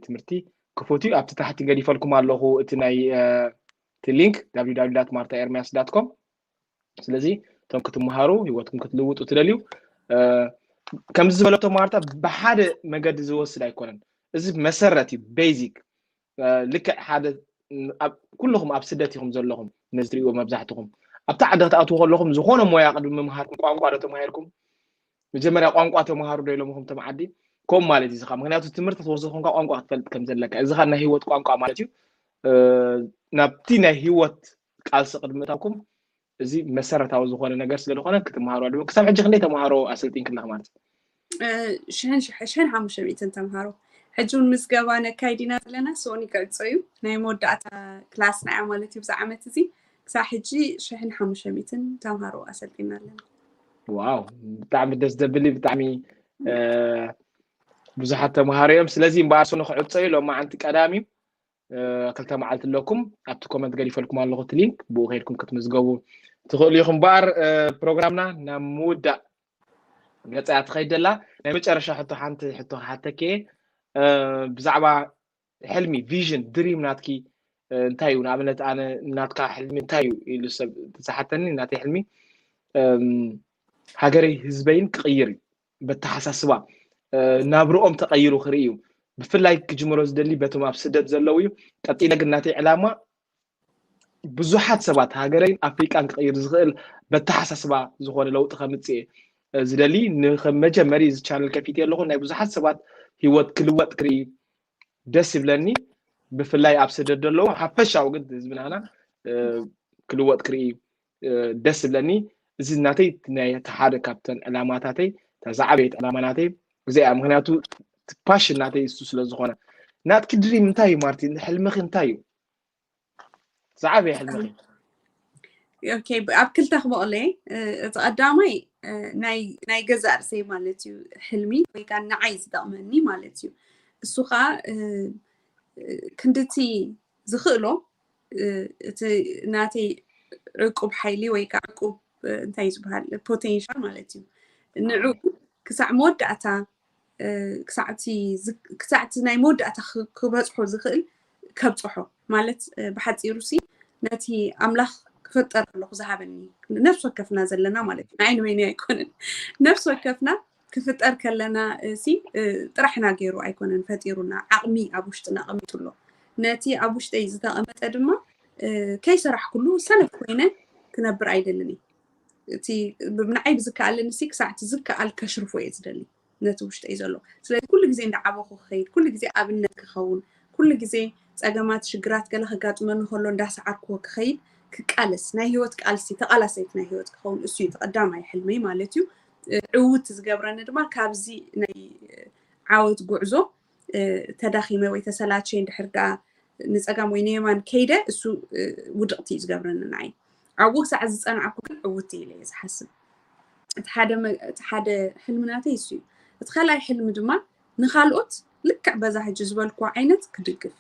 ትምህርቲ ክፉት እዩ። ኣብቲ ታሕቲ ገዲፈልኩም ኣለኹ እቲ ናይ እቲ ሊንክ www martaermias.com። ስለዚ እቶም ክትምሃሩ፣ ህይወትኩም ክትልውጡ ትደልዩ፣ ከምዚ ዝበለቶ ማርታ ብሓደ መገዲ ዝወስድ ኣይኮነን። እዚ መሰረት እዩ፣ ቤዚክ። ልክዕ ሓደ ኩልኹም ኣብ ስደት ኢኹም ዘለኹም፣ ነዚ ትሪእዎ መብዛሕትኹም ኣብቲ ዓዲ ክትኣትዉ ከለኹም ዝኾነ ሞያ ቅድሚ ምምሃርኩም ቋንቋ ዶ ተማሂርኩም? መጀመርያ ቋንቋ ተምሃሩ ዶ ኢሎምኹም እቶም ዓዲ? ከምኡ ማለት እዩ። እዚኻ ምክንያቱ ትምህርቲ ክትወስድ ኮንካ ቋንቋ ክትፈልጥ ከም ዘለካ፣ እዚኻ ናይ ህይወት ቋንቋ ማለት እዩ። ናብቲ ናይ ህይወት ቃልሲ ቅድሚ እታውኩም እዚ መሰረታዊ ዝኾነ ነገር ስለ ዝኾነ ክትምሃሩ ኣለዎ። ክሳብ ሕጂ ክንደይ ተምሃሮ ኣሰልጢንክላ ማለት? ሽሕን ሓሙሽተ ሚእትን ተምሃሮ። ሕጂ እውን ምዝገባ ነካይድ ኢና ዘለና። ሶኒ ክዕጾ እዩ ናይ መወዳእታ ክላስ ንዓ ማለት እዩ ብዚ ዓመት እዚ። ክሳብ ሕጂ ሽሕን ሓሙሽተ ሚእትን ተምሃሮ ኣሰልጢና ኣለና። ዋው፣ ብጣዕሚ ደስ ዘብል እዩ። ብጣዕሚ ብዙሓት ተምሃሮ እዮም። ስለዚ እምበኣር ሶኒ ክዕጾ እዩ። ሎማዓንቲ ቀዳም እዩ። ክልተ መዓልቲ ኣለኩም። ኣብቲ ኮመንት ገዲፈልኩም ኣለኹ እቲ ሊንክ፣ ብኡ ከይድኩም ክትምዝገቡ ትኽእሉ ኢኹም። እምበኣር ፕሮግራምና ናብ ምውዳእ ገጻ እያ ትኸይድ ዘላ። ናይ መጨረሻ ሕቶ፣ ሓንቲ ሕቶ ክሓተኪ እየ። ብዛዕባ ሕልሚ፣ ቪዥን፣ ድሪም ናትኪ እንታይ እዩ? ንኣብነት ኣነ ናትካ ሕልሚ እንታይ እዩ ኢሉ ሰብ ተዝሓተኒ፣ ናተይ ሕልሚ ሃገረይ ህዝበይን ክቕይር እዩ። በተሓሳስባ ናብርኦም ተቐይሩ ክርኢ እዩ። ብፍላይ ክጅምሮ ዝደሊ በቶም ኣብ ስደት ዘለዉ እዩ። ቀጢለ ግን ናተይ ዕላማ ብዙሓት ሰባት ሃገረይን ኣፍሪቃን ክቕይር ዝኽእል በተሓሳስባ ዝኾነ ለውጢ ከምጽእ ዝደሊ። ንመጀመሪ እዚ ቻነል ከፊት ኣለኹ፣ ናይ ብዙሓት ሰባት ህይወት ክልወጥ ክርኢ ደስ ይብለኒ። ብፍላይ ኣብ ስደት ዘለዉ ሓፈሻዊ ግን ህዝብናና ክልወጥ ክርኢ ደስ ይብለኒ። እዚ ናተይ ናይ ሓደ ካብተን ዕላማታተይ፣ እታ ዝዓበየት ዕላማ ናተይ እዚኣ። ምክንያቱ ፓሽን ናተይ እሱ ስለ ዝኾነ። ናትኪ ድሪም እንታይ እዩ ማርቲ? ሕልምኺ እንታይ እዩ? ዝዓበየ ሕልምኺ? ኦኬ፣ ኣብ ክልተ ክመቕለ። እቲ ቀዳማይ ናይ ገዛእ ርእሰይ ማለት እዩ ሕልሚ፣ ወይ ከዓ ንዓይ ዝጠቕመኒ ማለት እዩ። እሱ ከዓ ክንድቲ ዝኽእሎ እቲ ናተይ ዕቁብ ሓይሊ ወይ ከዓ ዕቁብ እንታይ ዝበሃል ፖቴንሻል ማለት እዩ። ንዕኡ ክሳዕ መወዳእታ ክሳዕቲ ናይ መወዳእታ ክበፅሖ ዝኽእል ከብፅሖ ማለት ብሓፂሩ ሲ ነቲ ኣምላኽ ክፍጠር ኣለኹ ዝሃበኒ ነፍሲ ወከፍና ዘለና ማለት እዩ። ንዓይ ንበይነይ ኣይኮነን። ነፍሲ ወከፍና ክፍጠር ከለና ሲ ጥራሕና ገይሩ ኣይኮነን ፈጢሩና፣ ዓቕሚ ኣብ ውሽጥና ኣቐሚጡ ኣሎ። ነቲ ኣብ ውሽጠይ ዝተቐመጠ ድማ ከይሰራሕኩሉ ሰነፍ ኮይነ ክነብር ኣይደልን እየ። እቲ ንዓይ ብዝከኣለኒ ሲ ክሳዕቲ ዝከኣል ከሽርፎ እየ ዝደሊ ነቲ ውሽጠይ ዘሎ። ስለዚ ኩሉ ግዜ እንዳዓበኹ ክኸይድ፣ ኩሉ ግዜ ኣብነት ክኸውን፣ ኩሉ ግዜ ፀገማት ሽግራት ገለ ከጋጥመኒ ከሎ እንዳሰዓርክዎ ክኸይድ ክቃለስ፣ ናይ ህይወት ቃልሲ፣ ተቓላሳይት ናይ ህይወት ክኸውን፣ እሱ እዩ እቲ ቀዳማይ ሕልመይ ማለት እዩ። ዕውት ዝገብረኒ ድማ ካብዚ ናይ ዓወት ጉዕዞ ተዳኺመ ወይ ተሰላቸየ እንድሕር ደኣ ንፀጋም ወይ ንየማን ከይደ እሱ ውድቕቲ እዩ ዝገብረኒ ንዓይ። ኣብኡ ክሳዕ ዝፀናዕኩ ግን ዕውት ኢለ እየ ዝሓስብ። እቲ ሓደ ሕልሚ ናተይ እሱ እዩ። እቲ ካልኣይ ሕልሚ ድማ ንካልኦት ልክዕ በዛ ሕጂ ዝበልኩ ዓይነት ክድግፍ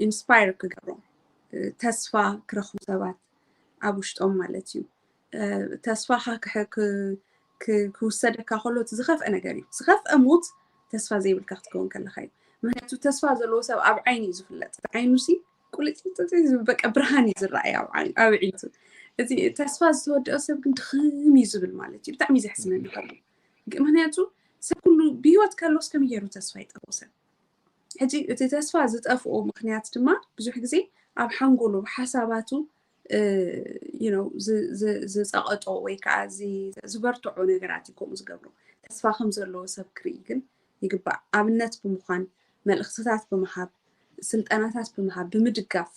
ኢንስፓየር ክገብሮም ተስፋ ክረኽቡ ሰባት ኣብ ውሽጦም ማለት እዩ። ተስፋኻ ክውሰደካ ከሎ እቲ ዝኸፍአ ነገር እዩ። ዝኸፍአ ሞት ተስፋ ዘይብልካ ክትከውን ከለካ እዩ። ምክንያቱ ተስፋ ዘለዎ ሰብ ኣብ ዓይኒ እዩ ዝፍለጥ። እቲ ዓይኑ ሲ ቁልጭልጭ በቃ ብርሃን እዩ ዝረኣይ ኣብ ኣዒንቱ። እዚ ተስፋ ዝተወደኦ ሰብ ግን ድኽም እዩ ዝብል ማለት እዩ። ብጣዕሚ ዘሕስነኒ ከሉ ምክንያቱ ሰብ ኩሉ ብህይወት ከሎስ ከመይ ገይሩ ተስፋ ይጠፍኦ ሰብ? ሕጂ እቲ ተስፋ ዝጠፍኦ ምክንያት ድማ ብዙሕ ግዜ ኣብ ሓንጎሉ ብሓሳባቱ ዝፀቐጦ ወይ ከዓ ዝበርትዖ ነገራት እዩ ከምኡ ዝገብሮ። ተስፋ ከም ዘለዎ ሰብ ክርኢ ግን ይግባእ። ኣብነት ብምዃን፣ መልእኽትታት ብምሃብ፣ ስልጠናታት ብምሃብ፣ ብምድጋፍ፣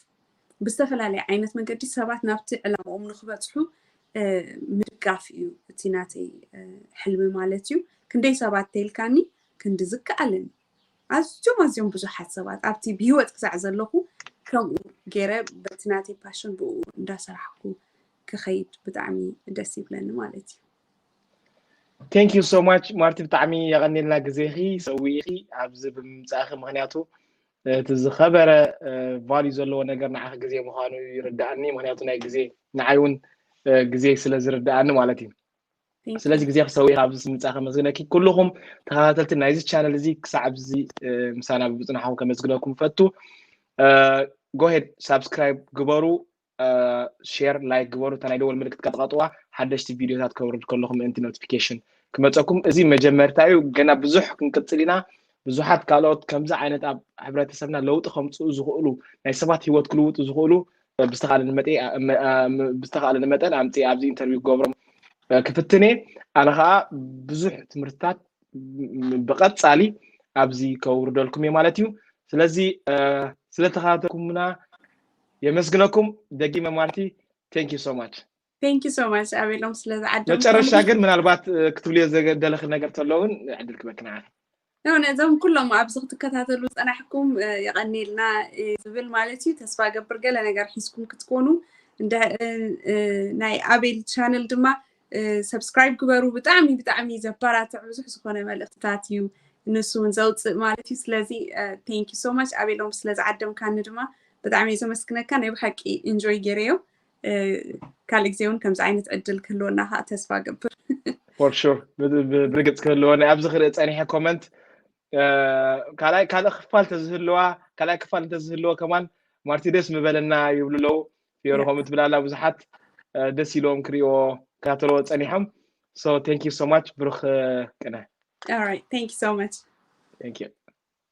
ብዝተፈላለየ ዓይነት መንገዲ ሰባት ናብቲ ዕላምኦም ንክበፅሑ ምድጋፍ እዩ እቲ ናተይ ሕልሚ ማለት እዩ። ክንደይ ሰባት ተልካኒ ክንዲ ዝከኣለኒ ኣዝዮም ኣዝዮም ብዙሓት ሰባት ኣብቲ ብሂወት ክሳዕ ዘለኹ ከምኡ ገይረ በቲ ናተይ ፓሽን ብኡ እንዳሰራሕኩ ክኸይድ ብጣዕሚ ደስ ይብለኒ ማለት እዩ። Thank you so much ማርቲ፣ ብጣዕሚ የቐኔልና ግዜኺ ሰዊኢኺ ኣብዚ ብምምፃእኺ። ምክንያቱ እቲ ዝኸበረ ቫልዩ ዘለዎ ነገር ንዓኺ ግዜ ምዃኑ ይርዳእኒ። ምክንያቱ ናይ ግዜ ንዓይ እውን ግዜ ስለ ዝርዳእኒ ማለት እዩ። ስለዚ ግዜ ክሰዊኢኺ ኣብዚ ምምፃእኺ ከመስግነኪ። ኩልኹም ተኸታተልቲ ናይዚ ቻነል እዚ ክሳዕ ኣብዚ ምሳና ብምፅናሕኩም ከመስግነኩም ፈቱ። ጎሄድ ሳብስክራይብ ግበሩ፣ ሼር ላይክ ግበሩ፣ እታ ናይ ደወል ምልክት ቀጥቀጥዋ ሓደሽቲ ቪዲዮታት ከውርድ ከለኹ ምእንቲ ኖቲፊኬሽን ክመፀኩም። እዚ መጀመርታ እዩ፣ ገና ብዙሕ ክንቅፅል ኢና። ብዙሓት ካልኦት ከምዚ ዓይነት ኣብ ሕብረተሰብና ለውጢ ከምፅኡ ዝኽእሉ ናይ ሰባት ሂወት ክልውጡ ዝኽእሉ ብዝተኻእለኒ መጠን ኣምፅእ ኣብዚ ኢንተርቪው ክገብሮም ክፍትነ። ኣነ ከዓ ብዙሕ ትምህርትታት ብቐፃሊ ኣብዚ ከውርደልኩም እየ ማለት እዩ። ስለዚ ስለተኸታተልኩምና የመስግነኩም ደጊመ ማርቲ። Thank you so much። Thank you so much ኣቤሎም ስለዝዓደም። መጨረሻ ግን ምናልባት ክትብልዮ ዝደለኺ ነገር ተሎ እውን ዕድል ክበክና። ነዞም ኩሎም ኣብዚ ክትከታተሉ ዝፀናሕኩም የቐኒልና ዝብል ማለት እዩ። ተስፋ ገብር ገለ ነገር ሒዝኩም ክትኮኑ ናይ ኣቤል ቻነል ድማ ሰብስክራይብ ግበሩ። ብጣዕሚ ብጣዕሚ ዘበራትዕ ብዙሕ ዝኾነ መልእክትታት እዩ ንሱ እውን ዘውፅእ ማለት እዩ። ስለዚ thank you so much ኣቤሎም ስለዝዓደምካኒ ድማ ብጣዕሚ እየ ዘመስግነካ። ናይ ብሓቂ ኢንጆይ ገይረዮ። ካልእ ግዜ እውን ከምዚ ዓይነት ዕድል ክህልወና ከዓ ተስፋ ገብር። For sure ብርግፅ ክህልወና። ኣብዚ ክርኢ ፀኒሐ ኮመንት ካልኣይ ካልእ ክፋል ተዝህልዋ ካልኣይ ክፋል እንተዝህልዎ ከማን ማርቲ ደስ ምበለና ይብሉ ኣለዉ። ፊዮሪ ከምኡ ትብል ኣላ። ብዙሓት ደስ ኢልዎም ክርእይዎ ክከታተልዎ ፀኒሖም። So thank you so much ብሩኽ ቅነ። All right, thank you so much. Thank you.